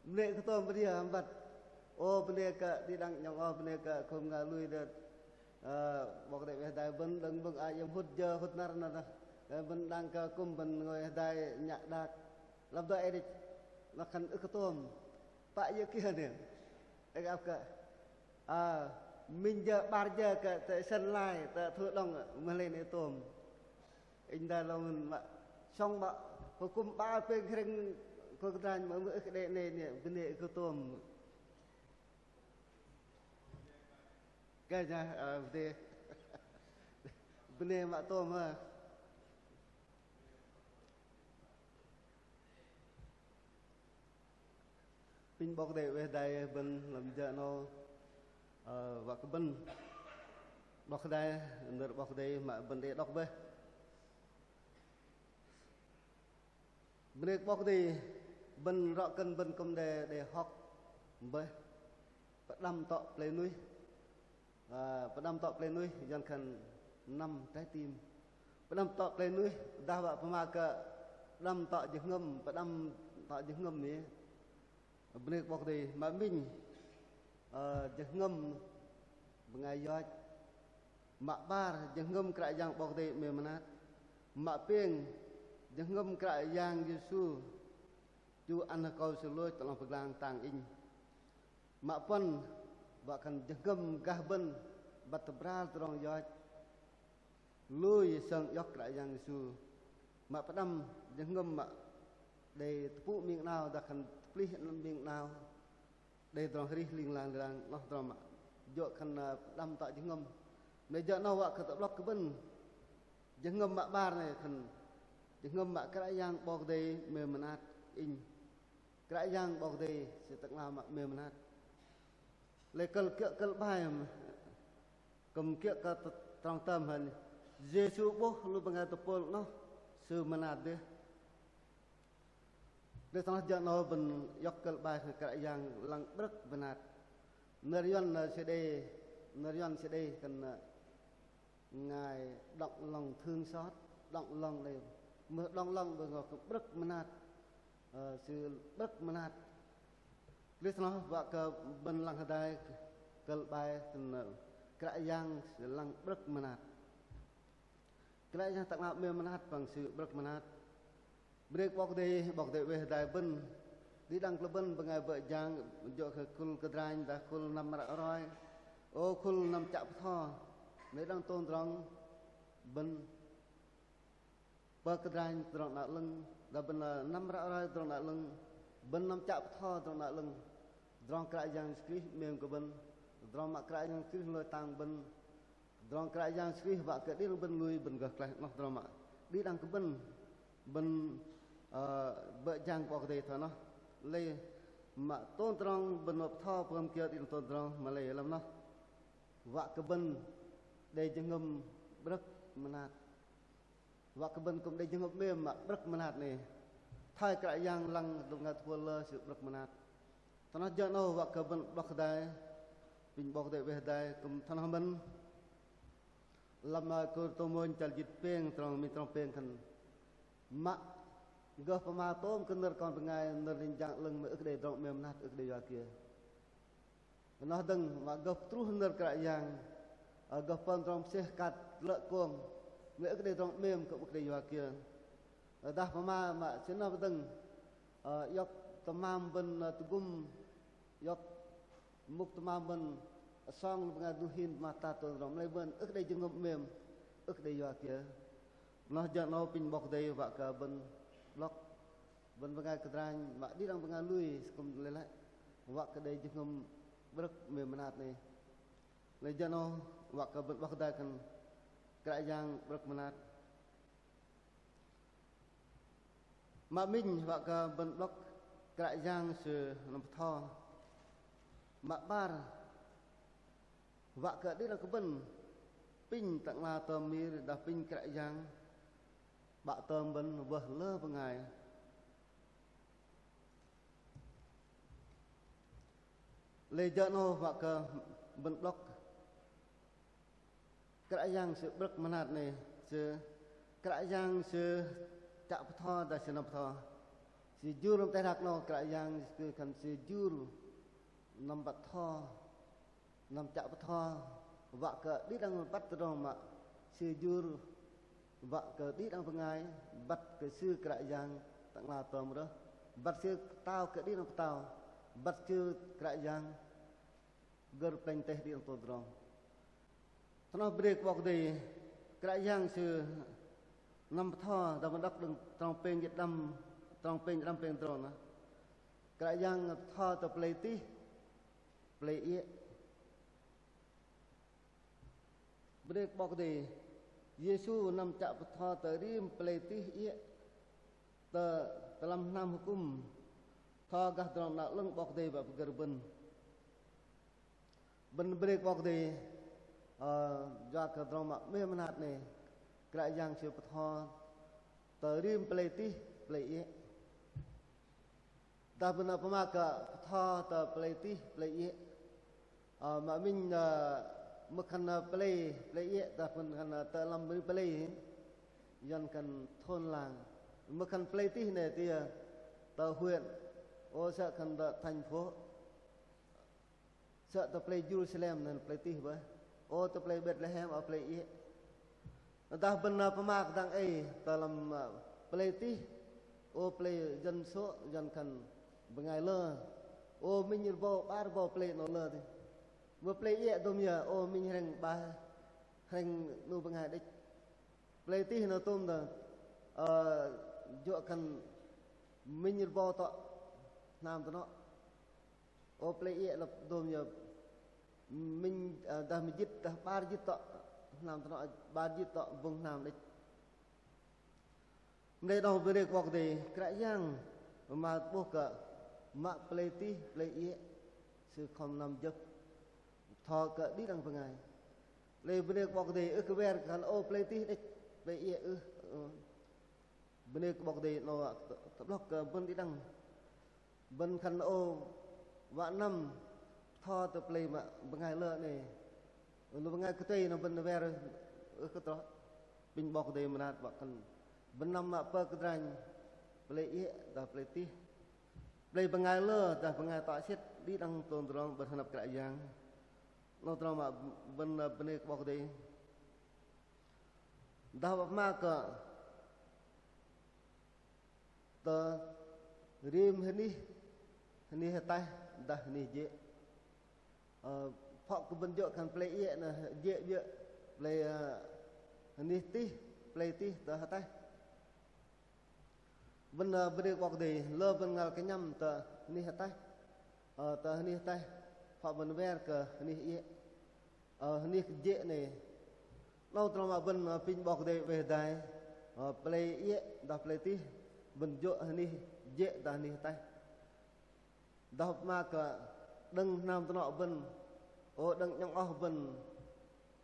bơnê ưh kơ tôm bơnê hăm băt. Ô, bơnê kơ đĭ đăng 'nhŏng oh, bơnê kơ khul bơngai lui đơ̆t. Ơ, 'Bok Kei-Dei oei hơdai bơ̆n đơ̆ng bơ̆ng a iĕm hŭt jơ hŭt năr nơ dah. Ơ, bơ̆n đang kơ kŭm bơ̆n ngôi hơdai nhă đak. Lăm dŏ ê đĕch, noh khan ưh kơ tôm. Pă yơ kiơ nơ. Ơ, ăp kơ. Ơ, minh jơ 'bar jơ kơ tơ sân lai, tơ thu đŏng, mă lei 'nei tôm. Inh đei lăng mă sŏng mă hơkŭm 'bar pêng hrĕng kơ kơdranh mă ưh kơ đei 'nei 'nei bơnê ưh kơ tôm. Kơ nhă, ơ, bơnê. Bơnê mă tôm hơ. Pinh 'Bok Kei-Dei oei hơdai bơ̆n lăm jơ 'nâu, ơ, wă kơ bơ̆n đŏk hơdai nơ̆r 'Bok Kei-Dei mă bơ̆n đei đŏk bơih. Bơnê kơ 'Bok Kei-Dei, bơ̆n rŏ kơ bơ̆n kư̆m đei, đei hŏk bơih. Pơđăm tŏ plei nuih. Ơ, pơđăm tŏ plei nuih, yua khan năm trái tim. Pơđăm tŏ plei nuih, dah wă pơma kơ pơđăm tŏ jơhngơ̆m, pơđăm tŏ jơhngơ̆m 'nâu. Bơnê kơ 'Bok Kei-Dei, mă minh, ơ, jơhngơ̆m bơngai yoch. Mă 'bar, jơhngơ̆m Kră Yang 'Bok Kei-Dei 'mêm mơnat. Mă pêng, jơhngơ̆m Kră Yang Yêsu, Chu ăn hơkâu Sư lôch tơ 'long pơglang tang inh. Mă puăn, wă khan jơhngơ̆m gah bơ̆n băt tơbral tơdrong yoch. Lui sơng iŏk Kră Yang Yêsu. Mă pơđăm, jơhngơ̆m mă đei tơpŭ ming 'nao, dah khan tơplih ăn ming 'nao. Đei tơdrong arih ling lang ling lang, noh tơdrong mă jơ̆ khan, ơ, pơđăm tŏ jơhngơ̆m. Mă jơ̆ noh wă kơ tơ'blŏk kơ bơ̆n. Jơhngơ̆m mă 'bar 'nâu khan, jơhngơ̆m mă Kră Yang 'Bok Kei-Dei 'mêm mơnat inh. Kră Yang 'Bok Kei-Dei Sư tơ'ngla mă 'mêm mơnat. Lei kơ̆l kiơ̆ kơ̆l 'bai, kư̆m kiơ̆ kơ t-, trong tơm hơnh. Yêsu 'bôh lu bơngai tơpôl 'noh Sư mơnat dêh. Đei tơ'ngla jơ̆ 'nâu bơ̆n iŏk kơ̆l 'bai kơ Kră Yang lăng 'brơ̆k mơnat. Nơ̆r Yuăn, ơ, sư đei, nơ̆r Yuăn sư đei khan, ơ, Ngài động lòng thương xót, động lòng lei, mưh động lòng bơngai kơ 'brơ̆k mơnat, ơ, Sư 'brơ̆k mơnat. Lei tơ'ngla wă kơ bơ̆n lăng hơdai kơ̆l 'bai khan, ơ, Kră Yang Sư lăng 'brơ̆k mơnat. Kră Yang tơ'ngla 'mêm mơnat păng Sư 'brơ̆k mơnat. Bơnê kơ 'Bok Kei-Dei, 'Bok Kei-Dei oei hơdai bơ̆n. Đĭ đăng kơ lu bơ̆n bơngai bơ̆ jang, jơ̆ kơ khul kơdranh dah khul năm ră roi. Ô khul năm chă bơtho. Đĭ đăng tôm tơdrong bơ̆n pơm kơdranh tơdrong 'nao 'lơ̆ng, dah bơ̆n, ơ, năm ră roi tơdrong 'nao 'lơ̆ng, bơ̆n năm chă bơtho tơdrong 'nao 'lơ̆ng. Tơdrong Kră Yang Yêsu Krist 'mêm kơ bơ̆n, tơdrong mă Kră Yang Yêsu Krist lôch tang bơ̆n, tơdrong Kră Yang Yêsu Krist wă kơ đĭ đăng bơ̆n lui bơ̆n gơh klaih, noh tơdrong mă đĭ đăng kơ bơ̆n, bơ̆n, ơ, bơ̆ jang 'Bok Kei-Dei thoi noh. Lei mă tôm tơdrong bơ̆n mă bơtho pơm kiơ đĭ đăng tôm tơdrong mă lei lăm noh. Wă kơ bơ̆n đei jơhngơ̆m 'brơ̆k mơnat. Wă kơ bơ̆n kư̆m đei jơhngơ̆m 'mêm mă 'brơ̆k mơnat 'nâu. Thoi Kră Yang lăng lu bơngai tơpôl lơ Sư 'brơ̆k mơnat. Thoi noh jơ̆ 'nâu wă kơ bơ̆n 'blŏk hơdai, pinh 'Bok Kei-Dei oei hơdai kư̆m thoi noh mơ̆n. Lăm, ơ, Kôrintô mônh chăl jĭt pêng trong minh trong pêng khan: Mă gơh pơma tôm kơ nơ̆r kon bơngai, nơ̆r linh jang 'lơ̆ng mă ưh kơ đei tơdrong 'mêm mơnat ưh kơ đei yua kiơ. Noh dơ̆ng mă gơh pơtruh nơ̆r Kră Yang, ơ, gơh pơm tơdrong mơsêh kat lơ̆ kông, mă ưh kơ đei tơdrong 'mêm kơ ưh kơ đei yua kiơ. Ơ, dah pơma mă sư noh dơ̆ng, ơ, iŏk tơmam bơ̆n, ơ, tơgŭm, iŏk mŭk tơmam bơ̆n, ơ, song lu bơngai duh hin pơmat tat tôm tơdrong, mă lei bơ̆n ưh kơ đei jơhngơ̆m 'mêm, ưh kơ đei yua kiơ. Noh jơ̆ 'nâu pinh 'Bok Kei-Dei wă kơ bơ̆n 'blŏk, bơ̆n bơngai kơdranh, mă đĭ đăng bơngai lui, sơkŭm lei lăi, wă kơ đei jơhngơ̆m 'brơ̆k 'mêm mơnat 'nâu. Lei jơ̆ 'nâu wă kơ bơ̆n 'blŏk hơdai khan Kră Yang 'brơ̆k mơnat. Mă minh wă kơ bơ̆n 'blŏk Kră Yang Sư năm bơtho. Mă 'bar wă kơ đĭ đăng kơ bơ̆n pinh tơ'ngla tơm mir dah pinh Kră Yang 'Bă tơm bơ̆n wơh lơ bơngai. Lei jơ̆ 'nâu wă kơ bơ̆n 'blŏk Kră Yang Sư 'brơ̆k mơnat 'nâu, Sư Kră Yang Sư chă bơtho dah Sư năm bơtho. Sư jur năm teh đak 'nâu Kră Yang Sư khan Sư jur năm bơtho, năm chă bơtho, wă kơ đĭ đăng băt tơdrong mă Sư jur, wă kơ đĭ đăng bơngai băt kơ Sư Kră Yang tơ'ngla tơm rơh, băt Sư pơtao kơ đĭ đăng pơtao, băt Sư Kră Yang gơ̆r plĕnh teh đĭ đăng tôm tơdrong. Thoi noh bơnê kơ 'Bok Kei-Dei, Kră Yang Sư năm bơtho, dah bơ̆n đŏk đơ̆ng trong pêng jĭt đăm, trong pêng jĭt đăm pêng tơdrong noh. Kră Yang bơtho tơ pơlei tih, pơlei iĕ. Bơnê kơ 'Bok Kei-Dei, Yêsu năm chă bơtho tơ rim pơlei tih iĕ tơ, tơ lăm hnam hơkŭm, bơtho gah tơdrong 'nao 'lơ̆ng 'Bok Kei-Dei wă pơgơ̆r bơ̆n. Bơ̆n bơnê kơ 'Bok Kei-Dei, ơ, yua kơ tơdrong mă 'meh mơnat 'nei, Kră Yang Sư bơtho tơ rim pơlei tih pơlei iĕ. Dah bơ̆n pơma kơ bơtho tơ pơlei tih pơlei iĕ. Ơ, mă minh, ơ, mă khan, ơ, pơlei, pơlei iĕ, dah bơ̆n khan, ơ, tơ lăm rim pơlei, yuăn khan thôn làng. Mă khan pơlei tih 'nei ti, ơ, tơ huyện, ô sơ̆ khan tơ thành phố. Sơ̆ tơ pơlei Jêrusalem 'nei pơlei tih bơih. Ô tơ pơlei Betlehem, ơ, pơlei iĕ. Dah bơ̆n, ơ, pơma kơ dang ei tơ lăm, ơ, pơlei tih, ô pơlei dân số, dân khan bơngai lơ. Ô minh rơbâu, 'bar rơbâu pơlei 'nâu lơ dêh. Mưh pơlei iĕ dôm yơ, ô minh hrĕng 'bar, hrĕng 'nu bơngai đĕch. Pơlei tih 'nâu tôm dah, ơ, jơ̆ khan minh rơbâu tŏ hnam tơnŏ. Ô pơlei iĕ lăp dôm yơ minh, ơ, dah mơjĭt, dah 'bar jĭt tŏ hnam tơnŏ, 'bar jĭt tŏ bŭng hnam đĕch. Mă lei 'nâu bơnê kơ 'Bok Kei-Dei, Kră Yang mă 'bôh kơ mă pơlei tih pơlei iĕ Sư khŏm năm jơ̆p bơtho kơ đĭ đăng bơngai. Lei bơnê kơ 'Bok Kei-Dei, ưh kơ wer khan ô pơlei tih đĕch pơlei iĕ ưh. Bơnê kơ 'Bok Kei-Dei 'nâu tơ'blŏk kơ bơ̆n đĭ đăng. Bơ̆n khan ô wă năm bơtho tơ pơlei mă bơngai lơ 'nei. Lu bơngai kơtei 'nâu bơ̆n wer ưh kơ trŏ. Apinh 'Bok Kei-Dei mơnat wă khan bơ̆n năm mă pơkơdranh pơlei iĕ dah pơlei tih. Pơlei bơngai lơ dah bơngai tŏ sĕt đĭ đăng tôm tơdrong bơ̆n hơnăp Kră Yang. 'Nâu tơdrong mă bơ̆n bơnê kơ 'Bok Kei-Dei. Dah wă pơma kơ tơ rim hơnih, hơnih ataih dah hơnih jê̆. Ơ, phŏ kơ bơ̆n jơ̆ khan pơlei iĕ noh jê̆ biơ̆, pơlei, ơ, hơnih tih, pơlei tih tơ ataih. Bơ̆n, ơ, bơnê kơ 'Bok Kei-Dei, lơ bơ̆n ngăl kơnhăm tơ hơnih ataih. Ơ, tơ hơnih ataih, phŏ bơ̆n wer kơ hơnih iĕ. Ơ, hơnih jê̆ 'nei. 'Nâu tơdrong mă bơ̆n, ơ, apinh 'Bok Kei-Dei oei hơdai. Ơ, pơlei iĕ dah pơlei tih, bơ̆n jơ̆ hơnih jê̆ dah hơnih ataih. Dah pơma kơ đơ̆ng hnam tơnŏ bơ̆n, ô đơ̆ng 'nhŏng oh bơ̆n,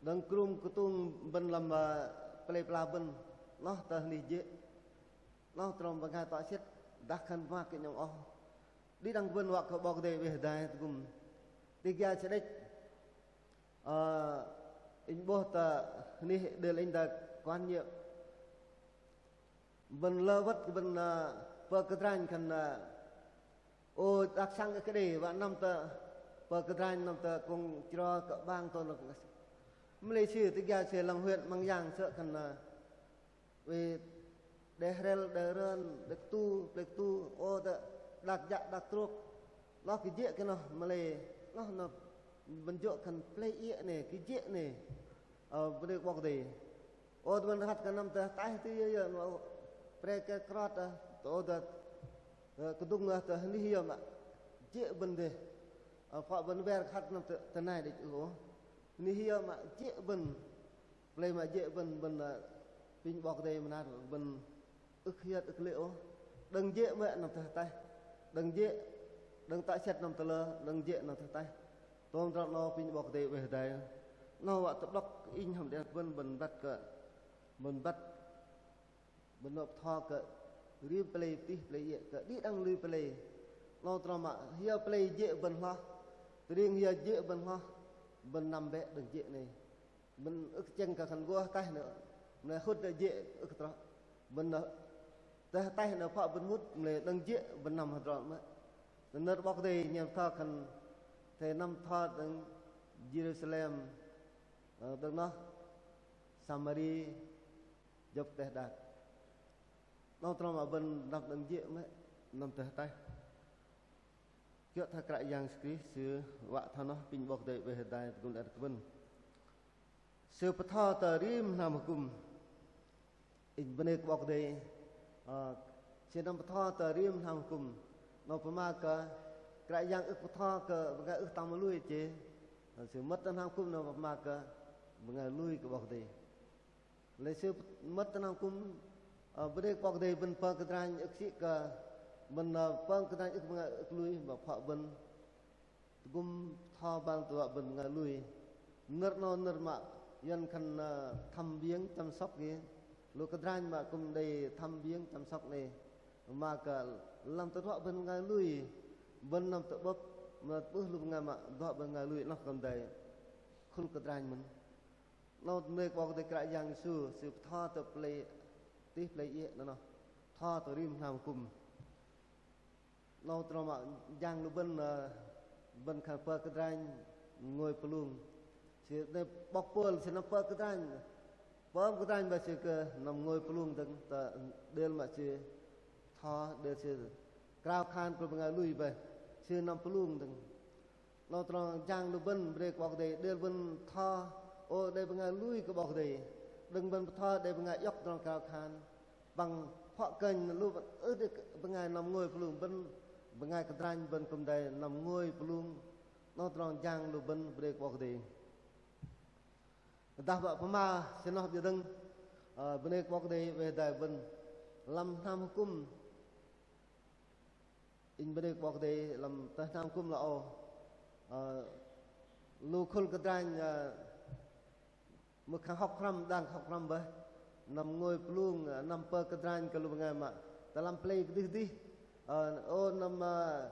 đơ̆ng kơrum kơtung bơ̆n lăm, ơ, pơlei pơla bơ̆n, 'noh tơ hơnih jê̆. 'Noh tơdrong bơngai tŏ sĕt, dah khan pơma kơ 'nhŏng oh. Đĭ đăng bơ̆n wă kơ 'Bok Kei-Dei oei hơdai tơgŭm. Tih gia sư đĕch. Ơ, inh 'bôh tơ hơnih đêl inh dah quản nhiệm. Bơ̆n lơ wơ̆t bơ̆n, ơ, pơkơdranh khan, ơ, ô đak săng kơ đei wă năm tơ pơkơdranh năm tơ kông chro kơ 'bang tơ lơ. Mă lei sư tih gia sư lăm huyện Mang Yang sơ̆ khan, ơ, oei đe hrĕl, đe rơn, đe kơtu, đe kơtu, ô tơ đak jă, đak trôk. 'Noh kơ jê̆ kơ noh, mă lei 'noh noh bơ̆n jơ̆ khan pơlei iĕ 'nei, kơ jê̆ 'nei. Ơ, bơnê kơ 'Bok Kei-Dei. Ô tơ bơ̆n hăt kơ năm tơ ataih tih yơ, yơ, 'noh pre kơ krot, ơ, tơ ô tơ, ơ, kơdŭng, ơ, tơ hơnih yơ mă jê̆ bơ̆n dêh. Ơ, phŏ bơ̆n wer kơ hăt năm tơ, tơ nai đĕch ưh ôh. Hơnih yơ mă jê̆ bơ̆n. Pơlei mă jê̆ bơ̆n, bơ̆n, ơ, apinh 'Bok Kei-Dei mơnat bơ̆n ưh kơ hiơt ưh kơ lê̆ ôh. Đơ̆ng jê̆ mơ̆n năm tơ ataih. Đơ̆ng jê̆, đơ̆ng tŏ sĕt năm tơ lơ, đơ̆ng jê̆ năm tơ ataih. Tôm tơdrong 'nâu apinh 'Bok Kei-Dei oei hơdai. 'Nâu wă tơ'blŏk inh hăm đe bơ̆n, bơ̆n băt kơ, bơ̆n băt, bơ̆n bơtho kơ rim pơlei tih pơlei iĕ kơ đĭ đăng lui pơlei. 'Nâu tơdrong mă hiơ pơlei jê̆ bơ̆n hloh, tơring hiơ jê̆ bơ̆n hloh, bơ̆n năm bĕ đơ̆ng jê̆ 'nei. Bơ̆n ưh kơ chĕng kơ khan gô ataih 'nâu, mă lei hŭt đe jê̆ ưh kơ trŏ. Bơ̆n, ơ, tơ ataih 'nâu phŏ bơ̆n hŭt, mă lei đơ̆ng jê̆ bơ̆n năm hơdrol mơ̆n. Nơ̆r 'Bok Kei-Dei nhen bơtho khan athei năm bơtho đơ̆ng Jêrusalem, ơ, đơ̆ng noh Samari, jơ̆p teh đak. 'Nâu tơdrong mă bơ̆n năm đơ̆ng jê̆ mơ̆n, năm tơ ataih. Kiơ̆ thoi Kră Yang Yêsu Krist Sư wă thoi noh, apinh 'Bok Kei-Dei oei hơdai tơgŭm đe kơ bơ̆n. Sư bơtho tơ rim hnam hơkŭm. Inh bơnê kơ 'Bok Kei-Dei, ơ, Sư năm bơtho tơ rim hnam hơkŭm. 'Nâu pơma kơ Kră Yang ưh bơtho kơ bơngai ưh tam lui chê. Ơ, Sư mơ̆t tơ hnam hơkŭm 'nâu pơma kơ bơngai lui kơ 'Bok Kei-Dei. Lei sư mơ̆t tơ hnam akŭm, ơ, bơnê kơ 'Bok Kei-Dei bơ̆n pơm kơdranh ưh kơ sĭ kơ, bơ̆n, ơ, pơm kơdranh ưh kơ bơngai ưh kơ lui, mă phŏ bơ̆n tơgŭm bơtho bang tơduă bơ̆n bơngai lui. Nơ̆r 'nâu nơ̆r mă yuăn khan, ơ, thăm viếng chăm sóc ge. Lu kơdranh mă kư̆m đei thăm viếng chăm sóc 'nâu. Mă kơ lăm tơduă bơ̆n bơngai lui, bơ̆n năm tơ'bơ̆p, mă tơ'bưh lu bơngai mă tơduă bơ̆n bơngai lui 'noh kư̆m đei khul kơdranh mơ̆n. 'Nâu bơnê kơ 'Bok Kei-Dei Kră Yang Yêsu, Sư bơtho tơ pơlei, tih pơlei iĕ 'noh, bơtho tơ rim hnam akŭm. 'Nâu tơdrong mă jang lu bơ̆n, ơ, bơ̆n khan pơm kơdranh ngôi pơlung. Sư đei 'bok Pôl sư năm pơm kơdranh. Pơm kơdranh bơih sư kơ năm ngôi pơlung dơ̆ng, tơ đêl mă sư bơtho, đêl sư krao khan kơ bơngai lui bơih sư năm pơlung dơ̆ng. 'Nâu tơdrong jang lu bơ̆n bơnê kơ 'Bok Kei-Dei, đêl bơ̆n bơtho, ô, đei bơngai lui kơ 'Bok Kei-Dei. Đơ̆ng bơ̆n bơtho đei bơngai iŏk tơdrong krao khan. Păng phŏ kơnh lu bơ̆n ưh đei bơngai năm ngôi pơlung, bơ̆n bơngai kơdranh bơ̆n kư̆m đei năm ngôi pơlung. 'Nâu tơdrong jang lu bơ̆n bơnê kơ 'Bok Kei-Dei. Dah wă pơma sư noh biơ̆ dơ̆ng, ơ, bơnê kơ 'Bok Kei-Dei, weh dai bơ̆n lăm hnam akŭm. Inh bơnê kơ 'Bok Kei-Dei lăm tơ hnam akŭm la âu. Ơ, lu khul kơdranh, ơ, mưh khang hŏk pơhrăm, đang hŏk pơhrăm bơih. Năm ngôi pơlung, ơ, năm pơm kơdranh kơ lu bơngai mă tơ lăm pơlei kơdih kơdih. Ơ, ô, năm, ơ,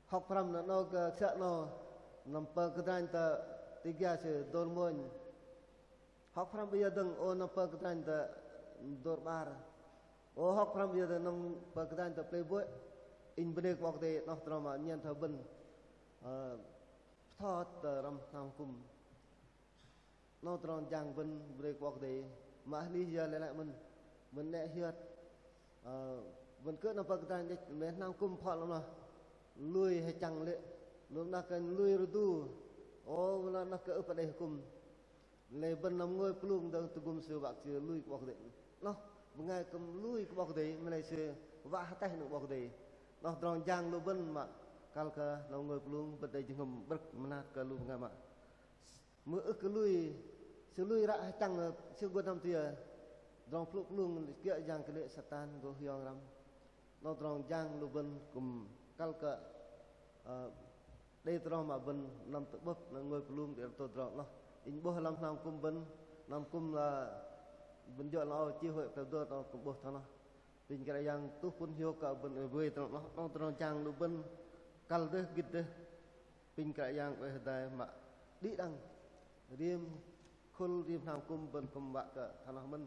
hŏk pơhrăm nơ 'nâu kơ ksă 'nâu, năm pơm kơdranh tơ Tiga sư Dôr Mônh. Hŏk pơhrăm biơ̆ dơ̆ng, ô, năm pơm kơdranh tơ Dôr 'Bar. Ô, hŏk pơhrăm biơ̆ dơ̆ng năm pơm kơdranh tơ pơlei Bôih. Inh bơnê kơ 'Bok Kei-Dei, 'noh tơdrong mă nhen thoi bơ̆n, ơ, bơtho tơ lăm hnam akŭm. 'Nâu tơdrong jang bơ̆n bơnê kơ 'Bok Kei-Dei, mă hli yơ lei lăi mơ̆n, bơ̆n 'nĕ hiơt. Ơ, bơ̆n kơ năm pơm kơdranh đĕch, mă hnam akŭm phŏ lăm noh lui hơchăng lê̆, lu 'noh kơnh lui rơdu. Ô, lu 'noh kơ ưh pă đei akŭm. Lei bơ̆n năm ngôi pơlung dơ̆ng tơgŭm sư wă kơ sư lui kơ 'Bok Kei-Dei. 'Noh, bơngai kư̆m lui kơ 'Bok Kei-Dei, mă lei sư wă hơtaih nơ̆ng 'Bok Kei-Dei. 'Noh tơdrong jang lu bơ̆n mă kăl kơ năm ngôi pơlung bơ̆n đei jơhngơ̆m 'brơ̆k mơnat kơ lu bơngai mă mưh ưh kơ lui, sư lui ră hơchăng sư gô năm tơ yơ. Tơdrong plŭk plŭng kiơ̆ jang kơ lê̆ Satan gô hiong răm. 'Noh tơdrong jang lu bơ̆n kư̆m kăl kơ, ơ, đei tơdrong mă bơ̆n năm tơ'bơ̆p năm ngôi pơlung đei tơdrong 'noh. Inh 'bôh lăm hnam akŭm bơ̆n, hnam akŭm la bơ̆n jơ̆ la âu chi hội kơ dơ̆t 'noh kư̆m 'bôh thoi noh. Apinh Kră Yang tuh pŭn hiôk kơ bơ̆n oei bơih tơdrong 'noh, 'noh tơdrong jang lu bơ̆n kăl dêh gĭt dêh. Apinh Kră Yang oei hơdai mă đĭ đăng rim khul rim hnam akŭm bơ̆n kư̆m wă kơ thoi noh mơ̆n.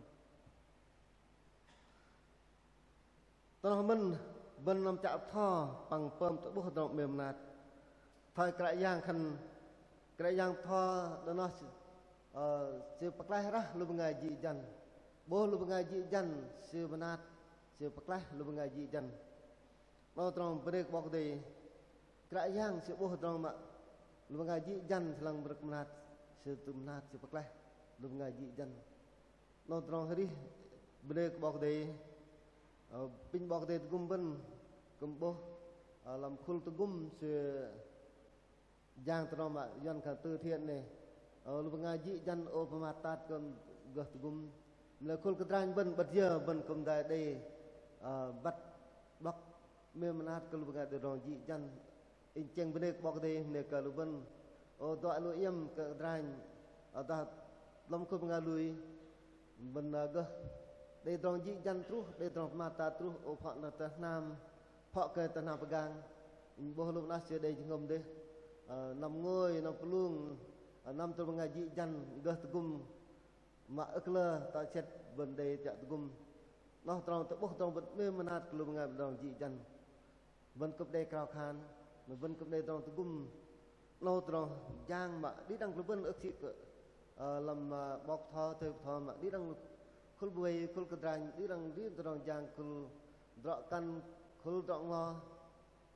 Thoi noh mơ̆n bơ̆n năm chă bơtho păng pơm tơ'bôh tơdrong 'mêm mơnat. Thoi Kră Yang khan, Kră Yang bơtho đơ̆ng noh, ơ, Sư pơklaih rah lu bơngai jĭ jăn. 'Bôh lu bơngai jĭ jăn Sư mơnat, Sư pơklaih lu bơngai jĭ jăn. 'Noh tơdrong bơnê kơ 'Bok Kei-Dei. Kră Yang Sư 'bôh tơdrong mă lu bơngai jĭ jăn Sư lăng 'brơ̆k mơnat, Sư tŭ mơnat, Sư pơklaih lu bơngai jĭ jăn. 'Noh tơdrong arih bơnê kơ 'Bok Kei-Dei. Ơ, apinh 'Bok Kei-Dei tơgŭm bơ̆n kư̆m 'bôh, ơ, lăm khul tơgŭm Sư jang tơdrong mă yuăn khan từ thiện 'nâu. Ơ, lu bơngai jĭ jăn ô pơmat tat kư̆m gơh tơgŭm. Mă lei khul kơdranh bơ̆n 'bơ̆t yơ bơ̆n kư̆m dai đei, ơ, băt 'bok 'mêm mơnat kơ lu bơngai đei tơdrong jĭ jăn. Inh tơchĕng bơnê kơ 'Bok Kei-Dei, bơnê kơ lu bơ̆n. Ô, tơduă lu iĕm kơ kơdranh, ơ, dah lăm khul bơngai lui, bơ̆n, ơ, gơh đei tơdrong jĭ jăn truh, đei tơdrong pơmat tat truh, ô, phŏ nơ̆r tơ hnam, phŏ kơ tơ hnam pơgang. Inh 'bôh lu bơ̆n sư đei jơhngơ̆m dêh, ơ, năm ngôi, năm pơlung, ơ, năm tơ bơngai jĭ jăn, gơh tơgŭm, mă ưh kơ lơ tơchĕt bơ̆n đei chă tơgŭm. 'Noh tơdrong tơ'bôh tơdrong bơ̆n 'mêm mơnat kơ lu bơngai tơdrong jĭ jăn. Bơ̆n kư̆m đei krao khan, bơ̆n kư̆m đei tơdrong tơgŭm. 'Noh tơdrong jang mă đĭ đăng kơ lu bơ̆n ưh sĭ kơ, ơ, lăm, ơ, 'bok bơtho, thây bơtho mă đĭ đăng khul bơwei, khul kơdranh, đĭ đăng đĭ tơdrong jang khul drŏ kăn, khul drŏ nglo,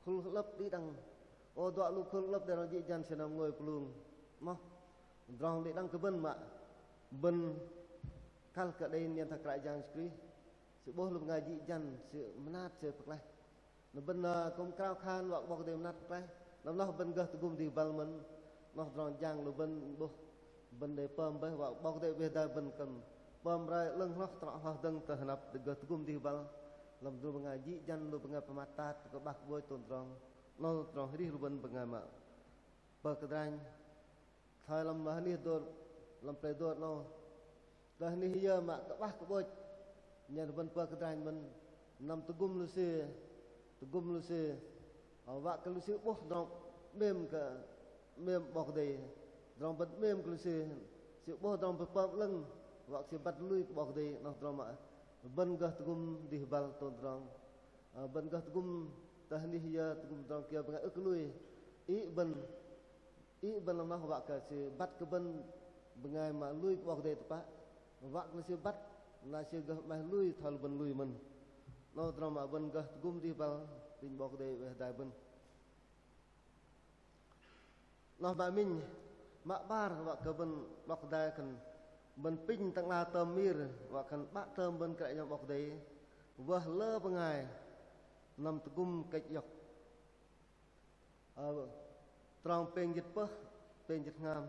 khul hơ'lơ̆p đĭ đăng. Ô, tơduă lu khul hơ'lơ̆p đei tơdrong jĭ jăn sư năm ngôi pơlung. Mă tơdrong đĭ đăng kơ bơ̆n mă bơ̆n kăl kơ đei nhen thoi Kră Yang Yêsu Krist. Sư 'bôh lu bơngai jĭ jăn, Sư mơnat, Sư pơklaih. Na bơ̆n, ơ, kư̆m krao khan wă 'Bok Kei-Dei mơnat pơklaih. Lăm noh bơ̆n gơh tơgŭm dih băl mơ̆n. 'Noh tơdrong jang lu bơ̆n 'bôh bơ̆n đei pơm bơih wă 'Bok Kei-Dei oei hơdai bơ̆n kư̆m Pơm roi 'lơ̆ng hloh trŏ hloh dơ̆ng tơ hơnăp gơh tơgŭm dih băl lăm dŭng bơngai jĭ jăn lu bơngai pơmat tat kơ 'băk kơ 'bôch tôm tơdrong. 'Nâu tơdrong arih lu bơ̆n bơngai mă pơkơdranh. Thoi lăm hơnih dôr, lăm plei dôr 'nâu. Kơ hơnih yơ mă kơ 'băk kơ 'bôch. Nhen bơ̆n pơkơdranh bơ̆n năm tơgŭm lu sư, tơgŭm lu sư. Ơ, wă kơ lu sư 'bôh tơdrong 'mêm kơ 'mêm 'Bok Kei-Dei. Tơdrong bơ̆n 'mêm kơ lu sư, sư 'bôh tơdrong pơm 'lơ̆ng, wă kơ sư băt lui kơ 'Bok Kei-Dei, 'noh tơdrong mă bơ̆n gơh tơgŭm dih băl tôm tơdrong. Ơ, bơ̆n gơh tơgŭm tơ hơnih yơ, tơgŭm tơdrong kiơ bơngai ưh kơ lui. Ih bơ̆n, ih bơ̆n lăm noh wă kơ sư băt kơ bơ̆n bơngai mă lui kơ 'Bok Kei-Dei tơpă. Wă kơ sư băt, na sư gơh 'maih lui thoi lu bơ̆n lui mơ̆n. 'Nâu tơdrong mă bơ̆n gơh tơgŭm dih băl, apinh 'Bok Kei-Dei oei hơdai bơ̆n. 'Noh mă minh, mă 'bar wă kơ bơ̆n 'bok hơdai khan bơ̆n apinh tơ'ngla tơm mir, wă khan 'Bă tơm bơ̆n Kră Yang 'Bok Kei-Dei, wơh lơ bơngai năm tơgŭm kĕch iŏk. Ơ, trong pêng jĭt pơh, pêng jĭt hngam.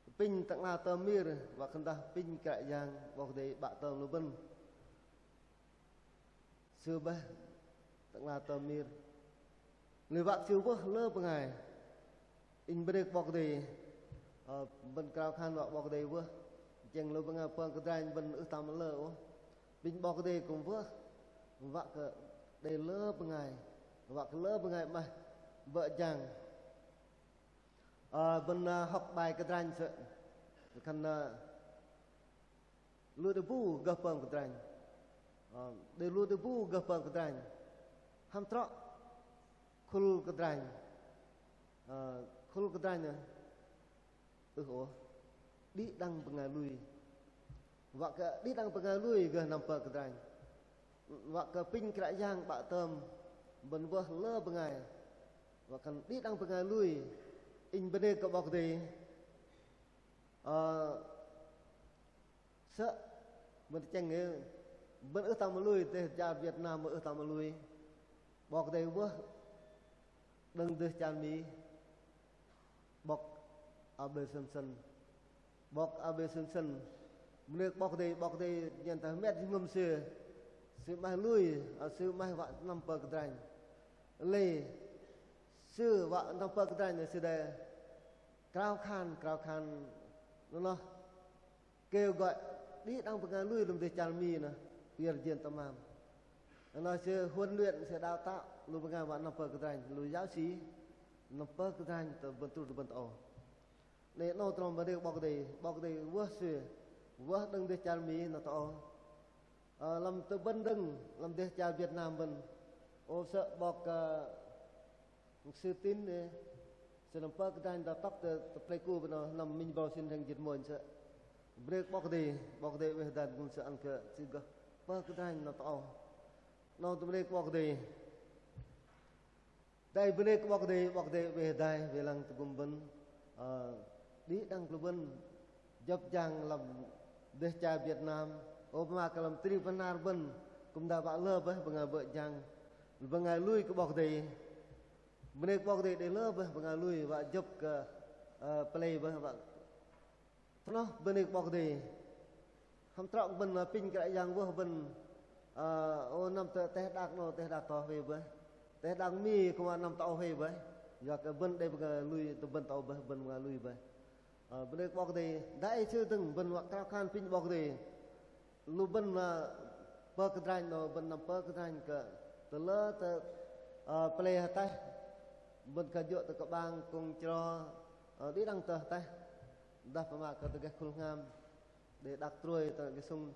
Apinh tơ'ngla tơm mir, wă khan dah apinh Kră Yang 'Bok Kei-Dei 'Bă tơm lu bơ̆n. Sư bơih tơ'ngla tơm mir. Lui wă kơ sư wơh lơ bơngai. Inh bơnê kơ 'Bok Kei-Dei. Ơ, bơ̆n krao khan wă 'Bok Kei-Dei wơh. Tơchĕng lu bơngai pơm kơdranh bơ̆n ưh tam lơ ôh. Apinh 'Bok Kei-Dei kư̆m wơh. Wă kơ đei lơ bơngai. Wă kơ lơ bơngai 'maih bơ̆ jang. Ơ, bơ̆n, ơ, hŏk bai kơdranh sơ̆. Khan, ơ, lu đe bu gơh pơm kơdranh. Ơ, đe lu đe bu gơh pơm kơdranh. Hăm trŏ khul kơdranh. Ơ, khul kơdranh, ơ, ưh ôh. Đĭ đăng bơngai lui. Wă kơ đĭ đăng bơngai lui gơh năm pơm kơdranh. Wă kơ apinh Kră Yang 'Bă tơm bơ̆n wơh lơ bơngai. Wă khan đĭ đăng bơngai lui. Inh bơnê kơ 'Bok Kei-Dei. Ơ, sơ̆, bơ̆n tơchĕng, ơ, bơ̆n ưh tam lui, dêh char Việt Nam ưh tam lui. 'Bok Kei-Dei wơh đơ̆ng dêh char Mi. 'Bok Abe Simpson. 'Bok Abe Simpson. Bơnê kơ 'Bok Kei-Dei, 'Bok Kei-Dei nhen tơ hơmet jơhngơ̆m sư. Sư 'maih lui, ơ, sư 'maih wă năm pơm kơdranh. Lei sư wă năm pơm kơdranh sư đei krao khan, krao khan noh. Kêu gọi đĭ đăng bơngai lui lăm dêh char Mi noh, pơyơ̆r jên tơmam. Noh sư huấn luyện, sư đào tạo lu bơngai mă năm pơm kơdranh, lu giáo sĩ năm pơm kơdranh tơ bơ̆n truh tơ bơ̆n tơ âu. Noh, noh tơdrong bơnê kơ 'Bok Kei-Dei, 'Bok Kei-Dei wơh sư, wơh đơ̆ng dêh char Mi noh tơ âu. Ơ, lăm tơ bơ̆n dơ̆ng, lăm dêh char Việt Nam bơ̆n. Ô sơ̆ 'bok, ơ, Sư Tín đe, sư năm pơm kơdranh đơ̆ng tŏk tơ, tơ Pleiku bơ̆n noh, năm minh bâu sĭn hrĕng jĭt mônh sơ̆. Bơnê kơ 'Bok Kei-Dei, 'Bok Kei-Dei oei hơdai tơgŭm sư ăn kơ sư gơh pơm kơdranh noh tơ âu. Noh tơ bơnê kơ 'Bok Kei-Dei. Dai bơnê kơ 'Bok Kei-Dei, 'Bok Kei-Dei oei hơdai, oei lăng tơgŭm bơ̆n, ơ, đĭ đăng kơ lu bơ̆n jơ̆p jang lăm dêh char Việt Nam, ô pơma kơ lăm tơring pơhnar bơ̆n, kư̆m dah wă lơ bơih bơngai bơ̆ jang, bơngai lui kơ 'Bok Kei-Dei. Bơnê kơ 'Bok Kei-Dei đei lơ bơih bơngai lui wă jơ̆p kơ, ơ, pơlei bơih wă. Tơ noh bơnê kơ 'Bok Kei-Dei. Hăm trŏ kơ bơ̆n, ơ, apinh Kră Yang wơh bơ̆n, ơ, ô năm tơ teh đak 'nâu, teh đak tơ âu huay bơih. Teh đak Mi kư̆m wă năm tơ âu huay bơih. Yua kơ bơ̆n đei bơngai lui, tơ bơ̆n tơ âu bơih, bơ̆n bơngai lui bơih. Ơ, bơnê kơ 'Bok Kei-Dei, dang ei sư dơ̆ng bơ̆n wă krao khan apinh 'Bok Kei-Dei. Lu bơ̆n, ơ, pơm kơdranh noh, bơ̆n năm pơm kơdranh kơ tơlơ tơ, ơ, pơlei ataih. Bơ̆n kơ jơ̆ tơ kơ'bang, kông chro, ơ, đĭ đăng tơ ataih. Dah pơma kơ tơ gah khul hngam, đei đak trôi tơ gah sŭng.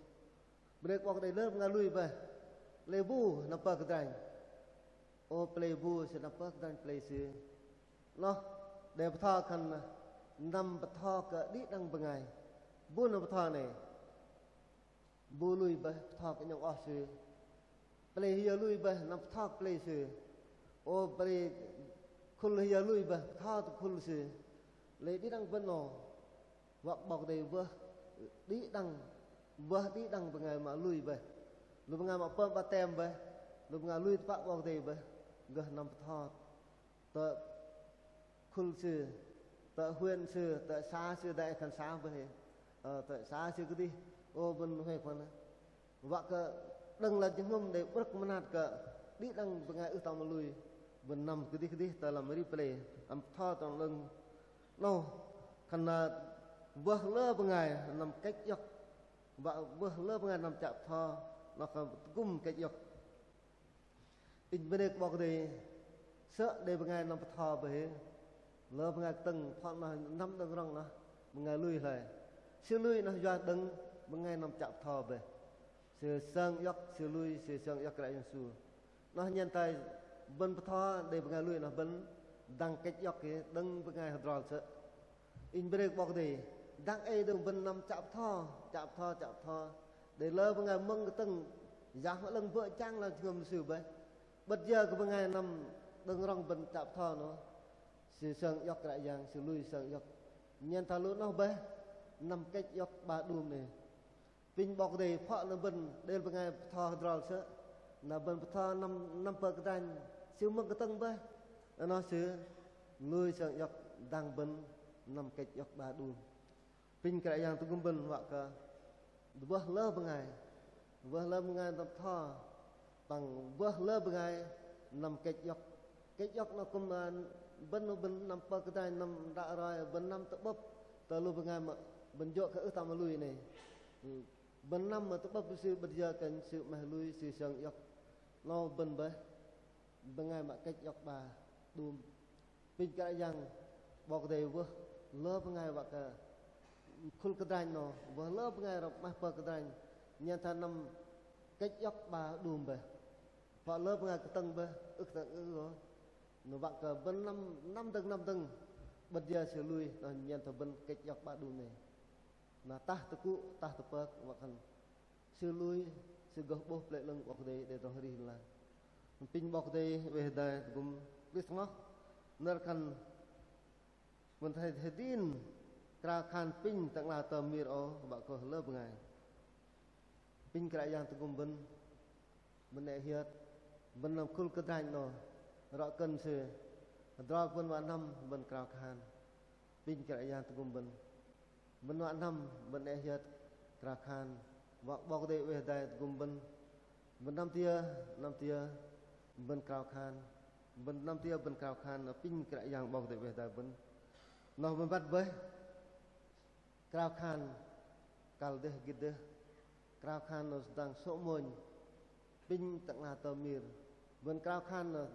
Bơnê kơ 'Bok Kei-Dei lơ bơngai lui bơih. Pơlei bu năm pơm kơdranh. Ô pơlei bu sư năm pơm kơdranh pơlei sư. Noh, đe bơtho khan năm bơtho kơ đĭ đăng bơngai. Bu năm bơtho noh. Bu lui bơih bơtho kơ 'nhŏng oh sư. Pơlei hiơ lui bơih năm bơtho kơ pơlei sư. Ô pơlei khul hiơ lui bơih bơtho kơ khul sư. Lei đĭ đăng bơ̆n noh. Wă 'Bok Kei-Dei wơh đĭ đăng, wơh đĭ đăng bơngai mă lui bơih. Lu bơngai mă pơm 'batem bơih. Lu bơngai lui tơpă 'Bok Kei-Dei bơih. Gơh năm bơtho tơ khul sư, tơ huyện sư, tơ xã sư, dang ei khan xã bơih. Ơ, tơ sa sư kơdih, ô, bơ̆n huay kơ na. Wă kơ đơ̆ng lăm jơhngơ̆m đei 'brơ̆k mơnat kơ đĭ đăng bơngai ưh tam lui, bơ̆n năm kơdih kơdih tơ lăm rim pơlei, lăm bơtho tơdrong 'lơ̆ng 'nâu, khan na wơh lơ bơngai năm kĕch iŏk, wă wơh lơ bơngai năm chă bơtho, 'noh kơ tơgŭm kĕch iŏk. Inh bơnê kơ 'Bok Kei-Dei, sơ̆ đei bơngai năm bơtho bơih, lơ bơngai kơtơ̆ng, phŏ 'noh năm đơ̆ng rŏng 'noh bơngai lui hloi. Sư lui 'noh yua đơ̆ng bơngai năm chă bơtho bơih. Sư sơng iŏk, sư lui, sư sơng iŏk Kră Yang Yêsu. 'Noh nhen thoi bơ̆n bơtho đei bơngai lui 'noh bơ̆n dang kĕch iŏk kơ đơ̆ng bơngai hơdrol sơ̆. Inh bơnê kơ 'Bok Kei-Dei, dang ei đơ̆ng bơ̆n năm chă bơtho, chă bơtho, chă bơtho. Đei lơ bơngai mơ̆ng kơtơ̆ng, Yang Bơhngol 'Lơ̆ng bơ̆ jang lăm jơhngơ̆m sư bơih. 'Bơ̆t yơ kơ bơngai năm đơ̆ng rŏng bơ̆n chă bơtho 'noh, sư sơng iŏk Kră Yang, sư lui sơng iŏk. Nhen thoi lu 'noh bơih, năm kĕch iŏk 'ba đum 'noh. Apinh 'Bok Kei-Dei phŏ na bơ̆n đei bơngai bơtho hơdrol sơ̆, na bơ̆n bơtho năm, năm pơm kơdranh, sư mơ̆ng kơtơ̆ng bơih. 'Noh sư lui sơng iŏk, dang bơ̆n năm kĕch iŏk 'ba đum. Apinh Kră Yang tơgŭm bơ̆n wă kơ wơh lơ bơngai, wơh lơ bơngai năm bơtho, păng wơh lơ bơngai năm kĕch iŏk. Kĕch iŏk 'noh kư̆m, ơ, bơ̆n, bơ̆n năm pơm kơdranh, năm ră roi, bơ̆n năm tơ'bơ̆p tơ lu bơngai mă bơ̆n jơ̆ kơ ưh tam lui 'noh. Bơ̆n năm mă tơ'bơ̆p sư 'bơ̆t yơ kơ sư 'maih lui, sư sơng iŏk. 'Noh bơ̆n bơih bơngai mă kĕch iŏk 'ba đum. Apinh Kră Yang 'Bok Kei-Dei wơh lơ bơngai wă kơ khul kơdranh 'noh, wơh lơ bơngai rŏ 'maih pơm kơdranh, nhen thoi năm kĕch iŏk 'ba đum bơih. Phŏ lơ bơngai kơtơ̆ng bơih, ưh kơtơ̆ng ưh ôh. 'Noh wă kơ bơ̆n năm, năm dơ̆ng, năm dơ̆ng, 'bơ̆t yơ sư lui, 'noh nhen thoi bơ̆n kĕch iŏk 'ba đum 'noh. Na tah tơkŭ, tah tơpơk, wă khan sư lui, sư gơh 'bôh Pơlei 'Lơ̆ng 'Bok Kei-Dei đei tơdrong arih ling lang. Apinh 'Bok Kei-Dei oei hơdai tơgŭm Krist 'noh. Nơ̆r khan bơ̆n athei hơdrin krao khan apinh Tơ'ngla tơm mir âu, wă kơ lơ bơngai. Apinh Kră Yang tơgŭm bơ̆n, bơ̆n 'nĕ hiơt, bơ̆n năm khul kơdranh 'noh, rŏ kơ̆n sư hơdrol bơ̆n wă năm, bơ̆n krao khan. Apinh Kră Yang tơgŭm bơ̆n. Bơ̆n wă năm, bơ̆n 'nĕ hiơt krao khan. Wă 'Bok Kei-Dei oei hơdai tơgŭm bơ̆n. Bơ̆n năm tiơ, năm tiơ bơ̆n krao khan. Bơ̆n năm tiơ bơ̆n krao khan, apinh Kră Yang 'Bok Kei-Dei oei hơdai bơ̆n. 'Noh bơ̆n băt bơih. Krao khan kăl dêh gĭt dêh. Krao khan 'noh dang sô̆ mônh. Apinh Tơ'ngla tơm mir. Bơ̆n krao khan 'noh,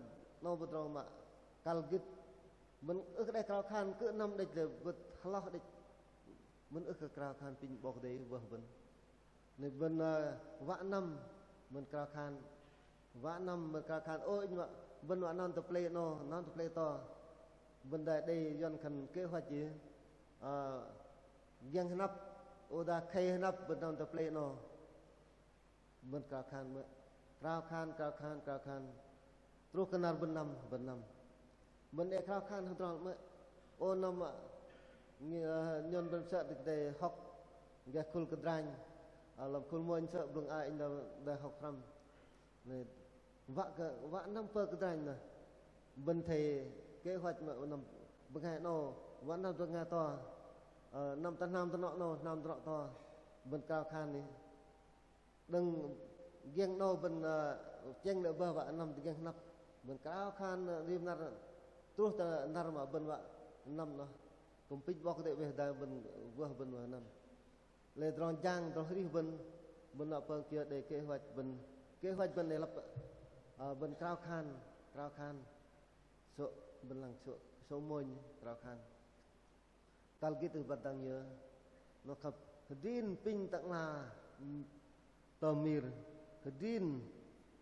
'noh bơ̆n tơdrong mă kăl gĭt. Bơ̆n ưh kơ đei krao khan kơ năm đĕch lei bơ̆t hloh đĕch. Bơ̆n ưh kơ krao khan apinh 'Bok Kei-Dei wơh bơ̆n. Lei bơ̆n, ơ, wă năm, bơ̆n krao khan. Wă năm, bơ̆n krao khan, ô, inh wă, bơ̆n wă năm tơ pơlei 'noh, năm tơ pơlei to. Bơ̆n đei, đei yuăn khan kế hoạch, ơ, giĕng hơnăp, ô dah khei hơnăp, bơ̆n năm tơ pơlei 'noh. Bơ̆n krao khan mơ̆. Krao khan, krao khan, krao khan. Truh kơ năr bơ̆n năm, bơ̆n năm. Bơ̆n đei krao khan hơdrol mơ̆. Ô năm mă, ơ, nhôn bơ̆n sơ̆ đei hŏk gah khul kơdranh. Ơ, lăm khul mônh sơ̆ blŭng a inh đei hŏk hrăm. Lei wă kơ, wă năm pơm kơdranh noh. Bơ̆n athei kế hoạch mơ̆ năm bơngai 'nâu, wă năm bơngai to. Ơ, năm tơ hnam tơnŏ 'nâu, hnam tơnŏ to. Bơ̆n krao khan 'noh. Đơ̆ng giĕng 'nâu bơ̆n, ơ, chĕng lê̆ bơih wă năm tơ giĕng hơnăp. Bơ̆n krao khan, ơ, rim năr truh tơ năr mă bơ̆n wă năm noh. Kư̆m apinh 'Bok Kei-Dei oei hơdai bơ̆n wơh bơ̆n wă năm. Lei tơdrong jang, tơdrong arih bơ̆n, bơ̆n wă pơm kiơ đei kế hoạch bơ̆n, kế hoạch bơ̆n đei lăp, ơ, bơ̆n krao khan, krao khan. Sô̆, bơ̆n lăng sô̆, sô̆ mônh krao khan. Kăl gĭt ưh băt dang yơ. Noh khăp hơdrin apinh Tơ'ngla tơm mir. Hơdrin,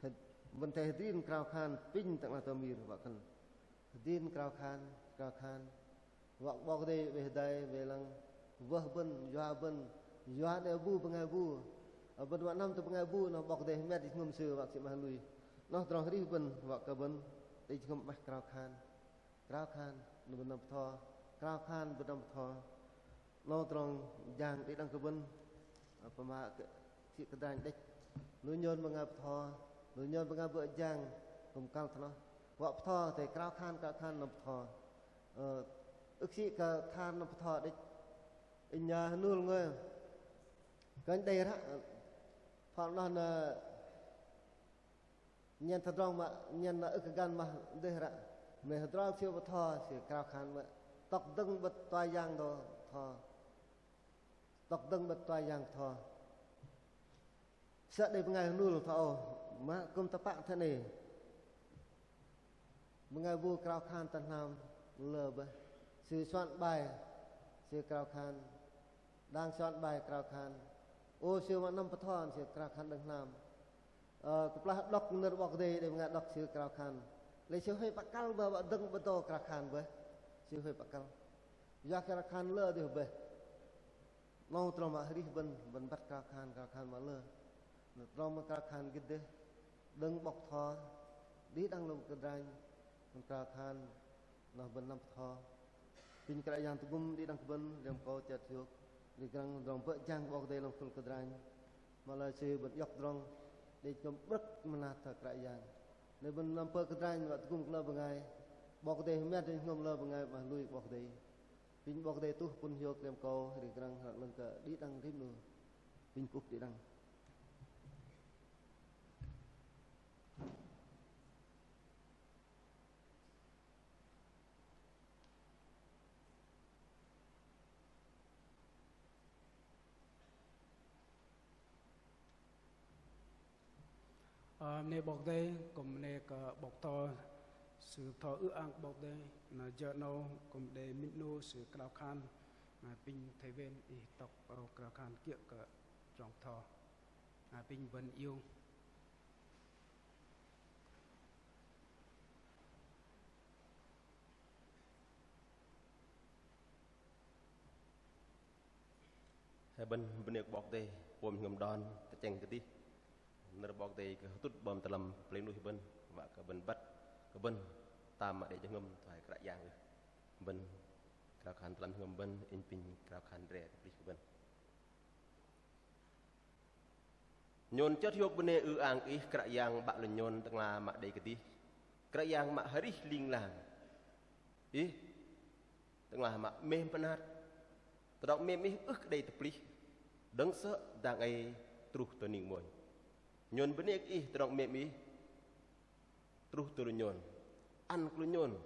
hơd-, bơ̆n athei hơdrin krao khan apinh Tơ'ngla tơm mir wă khan. Hơdrin krao khan, krao khan. Wă 'Bok Kei-Dei oei hơdai, oei lăng wơh bơ̆n, yua bơ̆n, yua đe bu bơngai bu. Ơ, bơ̆n wă năm tơ bơngai bu, noh 'Bok Kei-Dei hơmet jơhngơ̆m sư wă kơ sư 'maih lui. Noh tơdrong arih bơ̆n, wă kơ bơ̆n đei jơhngơ̆m 'maih krao khan. Krao khan, bơ̆n năm bơtho. Krao khan, bơ̆n năm bơtho. 'Nâu tơdrong jang đĭ đăng kơ bơ̆n, ơ, pơma kơ, sĭ kơdranh đĕch. Lu nhôn bơngai bơtho, lu nhôn bơngai bơ̆ jang, kư̆m kăl thoi noh. Wă bơtho, athei krao khan, krao khan năm bơtho. Ơ, ưh kơ sĭ kơ tơ'ngla năm bơtho đĕch. Inh, ơ, hơnul ngôi, Kơnh đei ră, phŏn noh nơ nhen tơdrong mă, nhen nơ ưh kơ găn mă dêh ră. Mă hơdrol sư bơtho, sư krao khan mă. Tŏk dơ̆ng 'bơ̆t tua yang dŏ bơtho. Tŏk dơ̆ng 'bơ̆t tua yang bơtho. Sơ̆ đei bơngai hơnul thoi âu, mă kư̆m tơpă thoi 'nê. Bơngai bu krao khan tơ hnam lơ bơih. Sư soạn bài, sư krao khan. Đang soạn bài krao khan. Ô, sư mă năm bơtho sư krao khan đơ̆ng hnam. Ơ, kơplah đŏk nơ̆r 'Bok Kei-Dei đei bơngai đŏk sư krao khan. Lei sư huay pơkăl bơih, wă dơ̆ng 'bơ̆t dŏ krao khan bơih. Sư huay pơkăl. Yua krao khan lơ dêh bơih. 'Nâu tơdrong mă arih bơ̆n, bơ̆n băt krao khan, krao khan mă lơ. Nơ tơdrong mă krao khan gĭt dêh, đơ̆ng 'bok bơtho, đĭ đăng lu kơdranh, bơ̆n krao khan, noh bơ̆n năm bơtho. Apinh Kră Yang tơgŭm đĭ đăng kơ bơ̆n, liêm akâu chơt hiôk, đĭ grăng tơdrong bơ̆ jang 'Bok Kei-Dei lăm khul kơdranh. Mă lei sư bơ̆n iŏk tơdrong, đei jơhngơ̆m 'brơ̆k mơnat tơ Kră Yang. Lei bơ̆n năm pơ̆ kơdranh, wă tơgŭm kơ lơ bơngai. 'Bok Kei-Dei hơmet đei jơhngơ̆m lơ bơngai, mă lui 'Bok Kei-Dei. Apinh 'Bok Kei-Dei tuh pŭn hiôk liêm akâu, đĭ grăng hră 'lơ̆ng kơ đĭ đăng rim 'nu. Apinh kŭp đĭ đăng. Ơ, bơnê 'Bok Kei-Dei, kŭm bơnê kơ 'bok bơtho, sư bơtho ư-ang 'Bok Kei-Dei, na jơ 'nâu kŭm đei minh 'nu sư krao khan, na apinh thầy Ven ih tŏk âu krao khan kiơ̆ kơ tơdrong bơtho. Na apinh bơ̆n iung. Hei bơ̆n bơnê kơ 'Bok Kei-Dei, pôm jơhngơ̆m đon, tơchĕng kơdih. Nơ̆r 'Bok Kei-Dei kơ hơtŭt bơm tơ lăm pơlei nuih bơ̆n, wă kơ bơ̆n băt, kơ bơ̆n tam mă đei jơhngơ̆m thoi Kră Yang ưh. Bơ̆n krao khan tơ lăm jơhngơ̆m bơ̆n, inh apinh krao khan dre tơplih kơ bơ̆n. Nhôn chơt hiôk bơnê ư-ang kơ Ih Kră Yang 'Bă lu nhôn tơ'ngla mă đei kơdih. Kră Yang mă arih ling lang. Ih tơ'ngla mă 'mêm mơnat. Tơdrong 'mêm Ih ưh kơ đei tơplih. Đơ̆ng sơ̆ dang ei truh tơ ning mônh. Nhôn bơnê kơ Ih tơdrong 'mêm Ih truh tơ lu nhôn. Ăn kơ lu nhôn.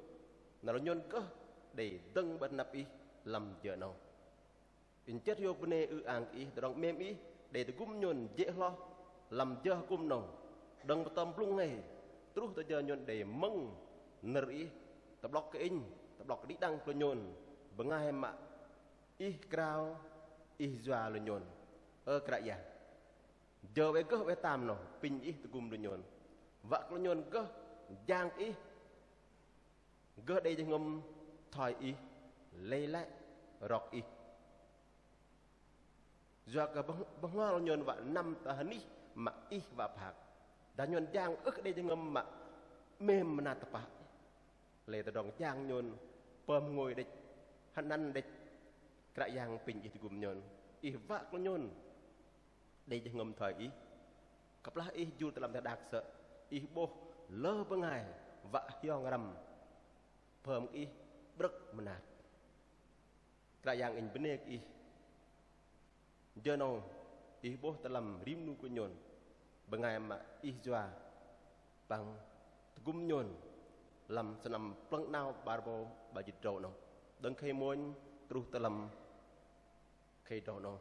Na lu nhôn gơh đei dơ̆ng 'bơ̆t anăp Ih lăm jơ 'nâu. Inh chơt hiôk bơnê ư-ang kơ Ih, tơdrong 'mêm Ih đei tơgŭm nhôn jê̆ hloh lăm jơ hơkŭm 'nâu. Đơ̆ng pơtơm blŭng hngei truh tơ jơ nhôn đei mơ̆ng nơ̆r Ih tơ'blŏk kơ inh, tơ'blŏk kơ đĭ đăng kơ lu nhôn. Bơngai mă Ih krao, Ih yua lu nhôn. Ơ Kră Yang, jơ oei gơh oei tam 'nâu, apinh Ih tơgŭm lu nhôn. Wă kơ lu nhôn gơh jang kơ Ih, gơh đei jơhngơ̆m thoi Ih, lei lăi rok Ih. Yua kơ bơh-, bơhngol nhôn wă năm tơ hơnih mă Ih wă phak. Dah nhôn jang ưh kơ đei jơhngơ̆m mă 'mêm mơnat tơpă. Lei tơdrong jang nhôn pơm ngôi đĕch, hơnăn đĕch. Kră Yang apinh Ih tơgŭm nhôn. Ih wă kơ nhôn đei jơhngơ̆m thoi Ih. Kơplah Ih jur tơ lăm teh đak sơ̆, Ih 'bôh lơ bơngai wă hiong răm pơm kơ Ih 'brơ̆k mơnat. Kră Yang inh bơnê kơ Ih. Jơ 'nâu Ih 'bôh tơ lăm rim 'nu kơ nhôn bơngai mă Ih yua păng tơgŭm nhôn lăm sơnăm plơ̆ng 'nao 'bar 'bâu 'bar jĭt tơdrâu 'nâu. Đơ̆ng khei mônh truh tơ lăm khei tơdrâu 'nâu.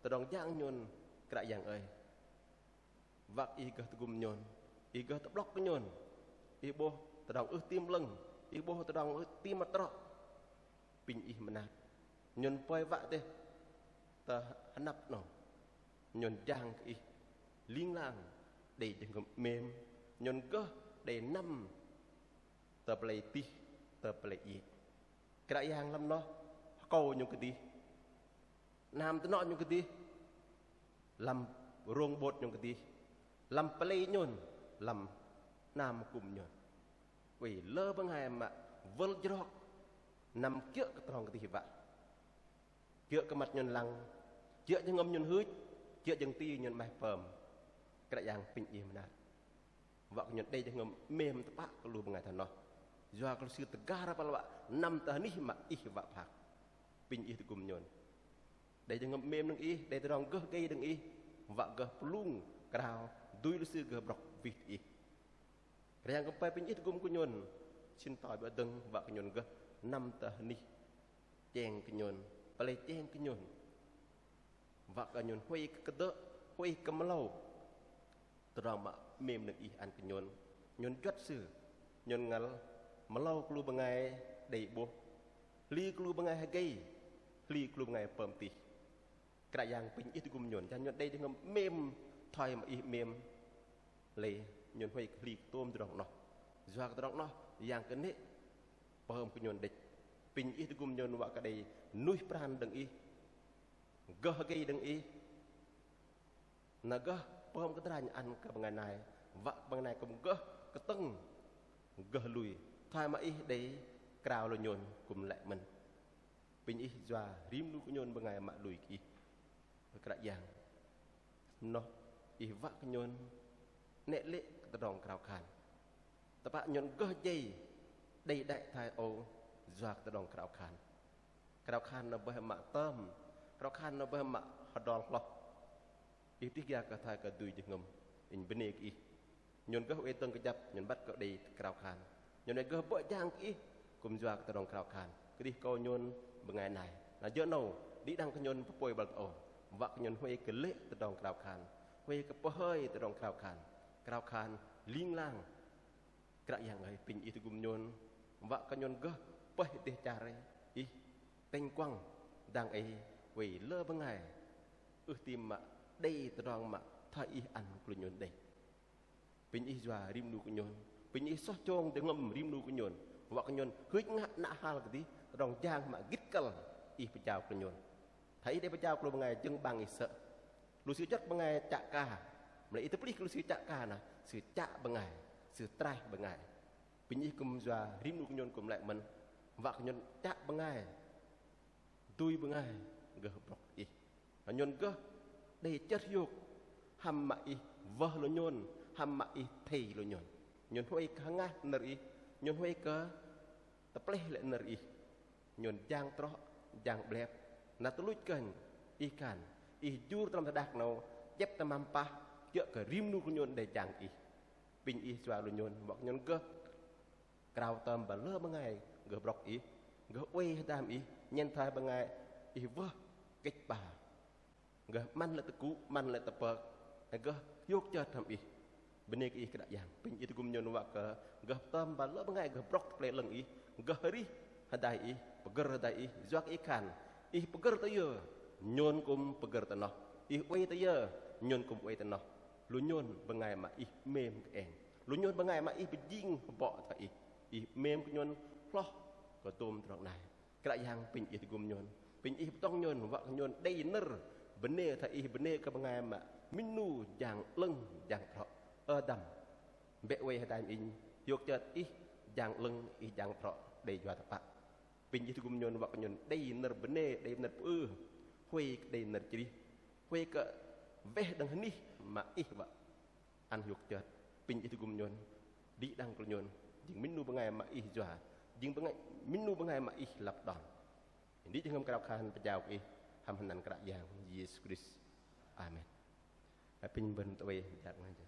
Tơdrong jang nhôn Kră Yang ơi. Wă kơ Ih gơh tơgŭm nhôn, Ih gơh tơ'blŏk kơ nhôn, Ih 'bôh tơdrong ưh tam 'lơ̆ng, Ih 'bôh tơdrong ưh tam mă trŏ. Apinh Ih mơnat. Nhôn pơih wă dêh tơ hơnăp 'nâu. Nhôn jang kơ Ih ling lang đei jơhngơ̆m 'mêm, nhôn gơh đei năm tơ pơlei tih, tơ pơlei iĕ. Kră Yang lăm noh akâu nhôn kơdih. Hnam tơnŏ nhôn kơdih, lăm rông 'bôt nhôn kơdih, lăm pơlei nhôn, lăm hnam hơkŭm nhôn. Oei lơ bơngai mă wơl jrok năm kiơ̆ kơ tơdrong kơdih wă. Kiơ̆ kơ măt nhôn lăng, kiơ̆ jơhngơ̆m nhôn hưch, kiơ̆ jơ̆ng ti nhôn 'maih pơm. Kră Yang apinh Ih mơnat. Wă kơ nhôn đei jơhngơ̆m 'mêm tơpă kơ lu bơngai thoi noh. Yua kơ lu sư tơgar băl wă năm tơ hơnih mă Ih wă phak. Apinh Ih tơgŭm nhôn. Đei jơhngơ̆m 'mêm đơ̆ng ih, đei tơdrong gơh gei đơ̆ng ih, wă gơh pơlung krao dui lu sư gơh brŏk wih ih. Kră Yang kư̆m pơih pinh ih tơgŭm kơ nhôn, sĭn tơ̆i bơ̆ dơ̆ng wă kơ nhôn gơh năm tơ anih cheng kơ nhôn, pơlei cheng kơ nhôn. Wă kơ nhôn huay kơ kơdơ̆, huay kơ mơlâu. Tơdrong mă 'mêm đơ̆ng ih ăn kơ nhôn, nhôn juăt sư, nhôn ngăl mơlâu kơ lu bơngai đei 'bôh, hli kơ lu bơngai hơgei, hli kơ lu bơngai pơm tih. Kră Yang pinh ih tơgŭm nhôn, jang nhôn đei jơhngơ̆m 'mêm thoi mă ih 'mêm. Lei nhôn huay kơ hli kơ tôm tơdrong 'noh. Yua kơ tơdrong 'noh, Yang kơnê̆ pơm kơ nhôn đĕch. Pinh ih tơgŭm nhôn wă kơ đei nuih pran đơ̆ng ih, gơh gei đơ̆ng ih. Na gơh pơm kơdranh ăn kơ bơngai nai, wă bơngai nai kư̆m gơh kơtơ̆ng, gơh lui. Thoi mă ih đei krao lu nhôn kư̆m lei mơ̆n. Pinh ih yua rim 'nu kơ nhôn bơngai mă lui kơ ih. Kră Yang, 'noh ih wă kơ nhôn 'nĕ lê̆ kơ tơdrong krao khan. Tơpă nhôn gơh jei đei đĕch thoi âu yua kơ tơdrong krao khan. Krao khan noh bơih mă tơm, krao khan noh bơih mă hơdrol hloh. Ih dih gia kơ thoi kơ dui jơhngơ̆m, inh bơnê kơ ih. Nhôn gơh oei dơ̆ng kơjăp, nhôn băt kơ đei krao khan. Nhôn oei gơh bơ̆ jang kơ ih, kư̆m yua kơ tơdrong krao khan. Kơdih kơ nhôn bơngai nai. Na jơ 'nâu, đĭ đăng kơ nhôn pơpôi băl tơ âu. Wă kơ nhôn huay kơ lê̆ tơdrong krao khan. Huay kơ pơhơi tơdrong krao khan. Krao khan ling lang. Kră Yang ơi, pinh ih tơgŭm nhôn, wă kơ nhôn gơh pơih dêh char ih, tĕnh kuăng, dang ei, oei lơ bơngai ưh tam mă đei tơdrong mă thoi ih ăn kơ lu nhôn đei. Pinh ih yua rim 'nu kơ nhôn, pinh ih soh chông jơhngơ̆m rim 'nu kơ nhôn, wă kơ nhôn hưch ngă nă hal kơdih, tơdrong jang mă gĭt kăl ih pơjao kơ nhôn. Thoi ih đei pơjao kơ lu bơngai jơ̆ng 'bang ih sơ̆. Lu sư juăt bơngai chă ka. Mă lei ih tơplih kơ lu sư chă ka na, sư chă bơngai, sư traih bơngai. Pinh ih kư̆m yua rim 'nu kơ nhôn kư̆m lei mơ̆n. Wă kơ nhôn chă bơngai, dui bơngai gơh brŏk ih. Nhôn gơh đei chơt hiôk hăm mă ih wơh lu nhôn, hăm mă ih thei lu nhôn. Nhôn huay kơ hơngah nơ̆r ih, nhôn huay kơ tơpleh lê̆ nơ̆r ih. Nhôn jang trŏ, jang 'blep. Na tuch luch kơnh, ih khan, ih jur tơdrong teh đak 'nâu, jep tơmam pah, kiơ̆ kơ rim 'nu kơ nhôn đei jang ih. Pinh ih yua lu nhôn, wă kơ nhôn gơh krao tơm ba lơ bơngai gơh brŏk ih, gơh oei hơdai hăm ih, nhen thoi bơngai ih wơh kĕch 'ba. Gơh 'măn lê̆ tơgŭ, 'măn lê̆ tơpơk, gơh hiôk chơt hăm ih. Bơnê kơ ih Kră Yang, pinh ih tơgŭm nhôn wă kơ gơh tơm ba lơ bơngai gơh brŏk tơ pơlei 'lơ̆ng ih, gơh arih hơdai ih, pơgơ̆r hơdai ih, yua kơ ih khan, ih pơgơ̆r tơ yơ, nhôn kư̆m pơgơ̆r tơ noh, ih oei tơ yơ, nhôn kư̆m oei tơ noh. Lu nhôn bơngai mă ih 'mêm kơ eng, lu nhôn bơngai mă ih pơjing hơbŏ thoi ih, ih 'mêm kơ nhôn hloh kơ tôm tơdrong nai. Kră Yang pinh ih tơgŭm nhôn, pinh ih pơdŏng nhôn, wă kơ nhôn đei nơ̆r bơnê thoi ih bơnê kơ bơngai mă minh 'nu jang 'lơ̆ng jang trŏ. Ơ dăm, bĕ oei hơdai hăm inh, hiôk chơt ih jang 'lơ̆ng ih jang trŏ đei yua tơpă. Pinh ih tơgŭm nhôn wă kơ nhôn đei nơ̆r bơnê, đei nơ̆r pơư, huay kơ đei nơ̆r chrih, huay kơ weh đơ̆ng hơnih mă ih wă ăn hiôk chơt. Pinh ih tơgŭm nhôn, đĭ đăng kơ lu nhôn, jing minh 'nu bơngai mă ih yua, jing bơngai, minh 'nu bơngai mă ih lăp đon. Đĭ jơhngơ̆m krao khan pơjao kơ ih hăm hơnăn Kră Yang Yêsu Krist. Amen. Apinh bơ̆n tơwei jăk ngăn jơ.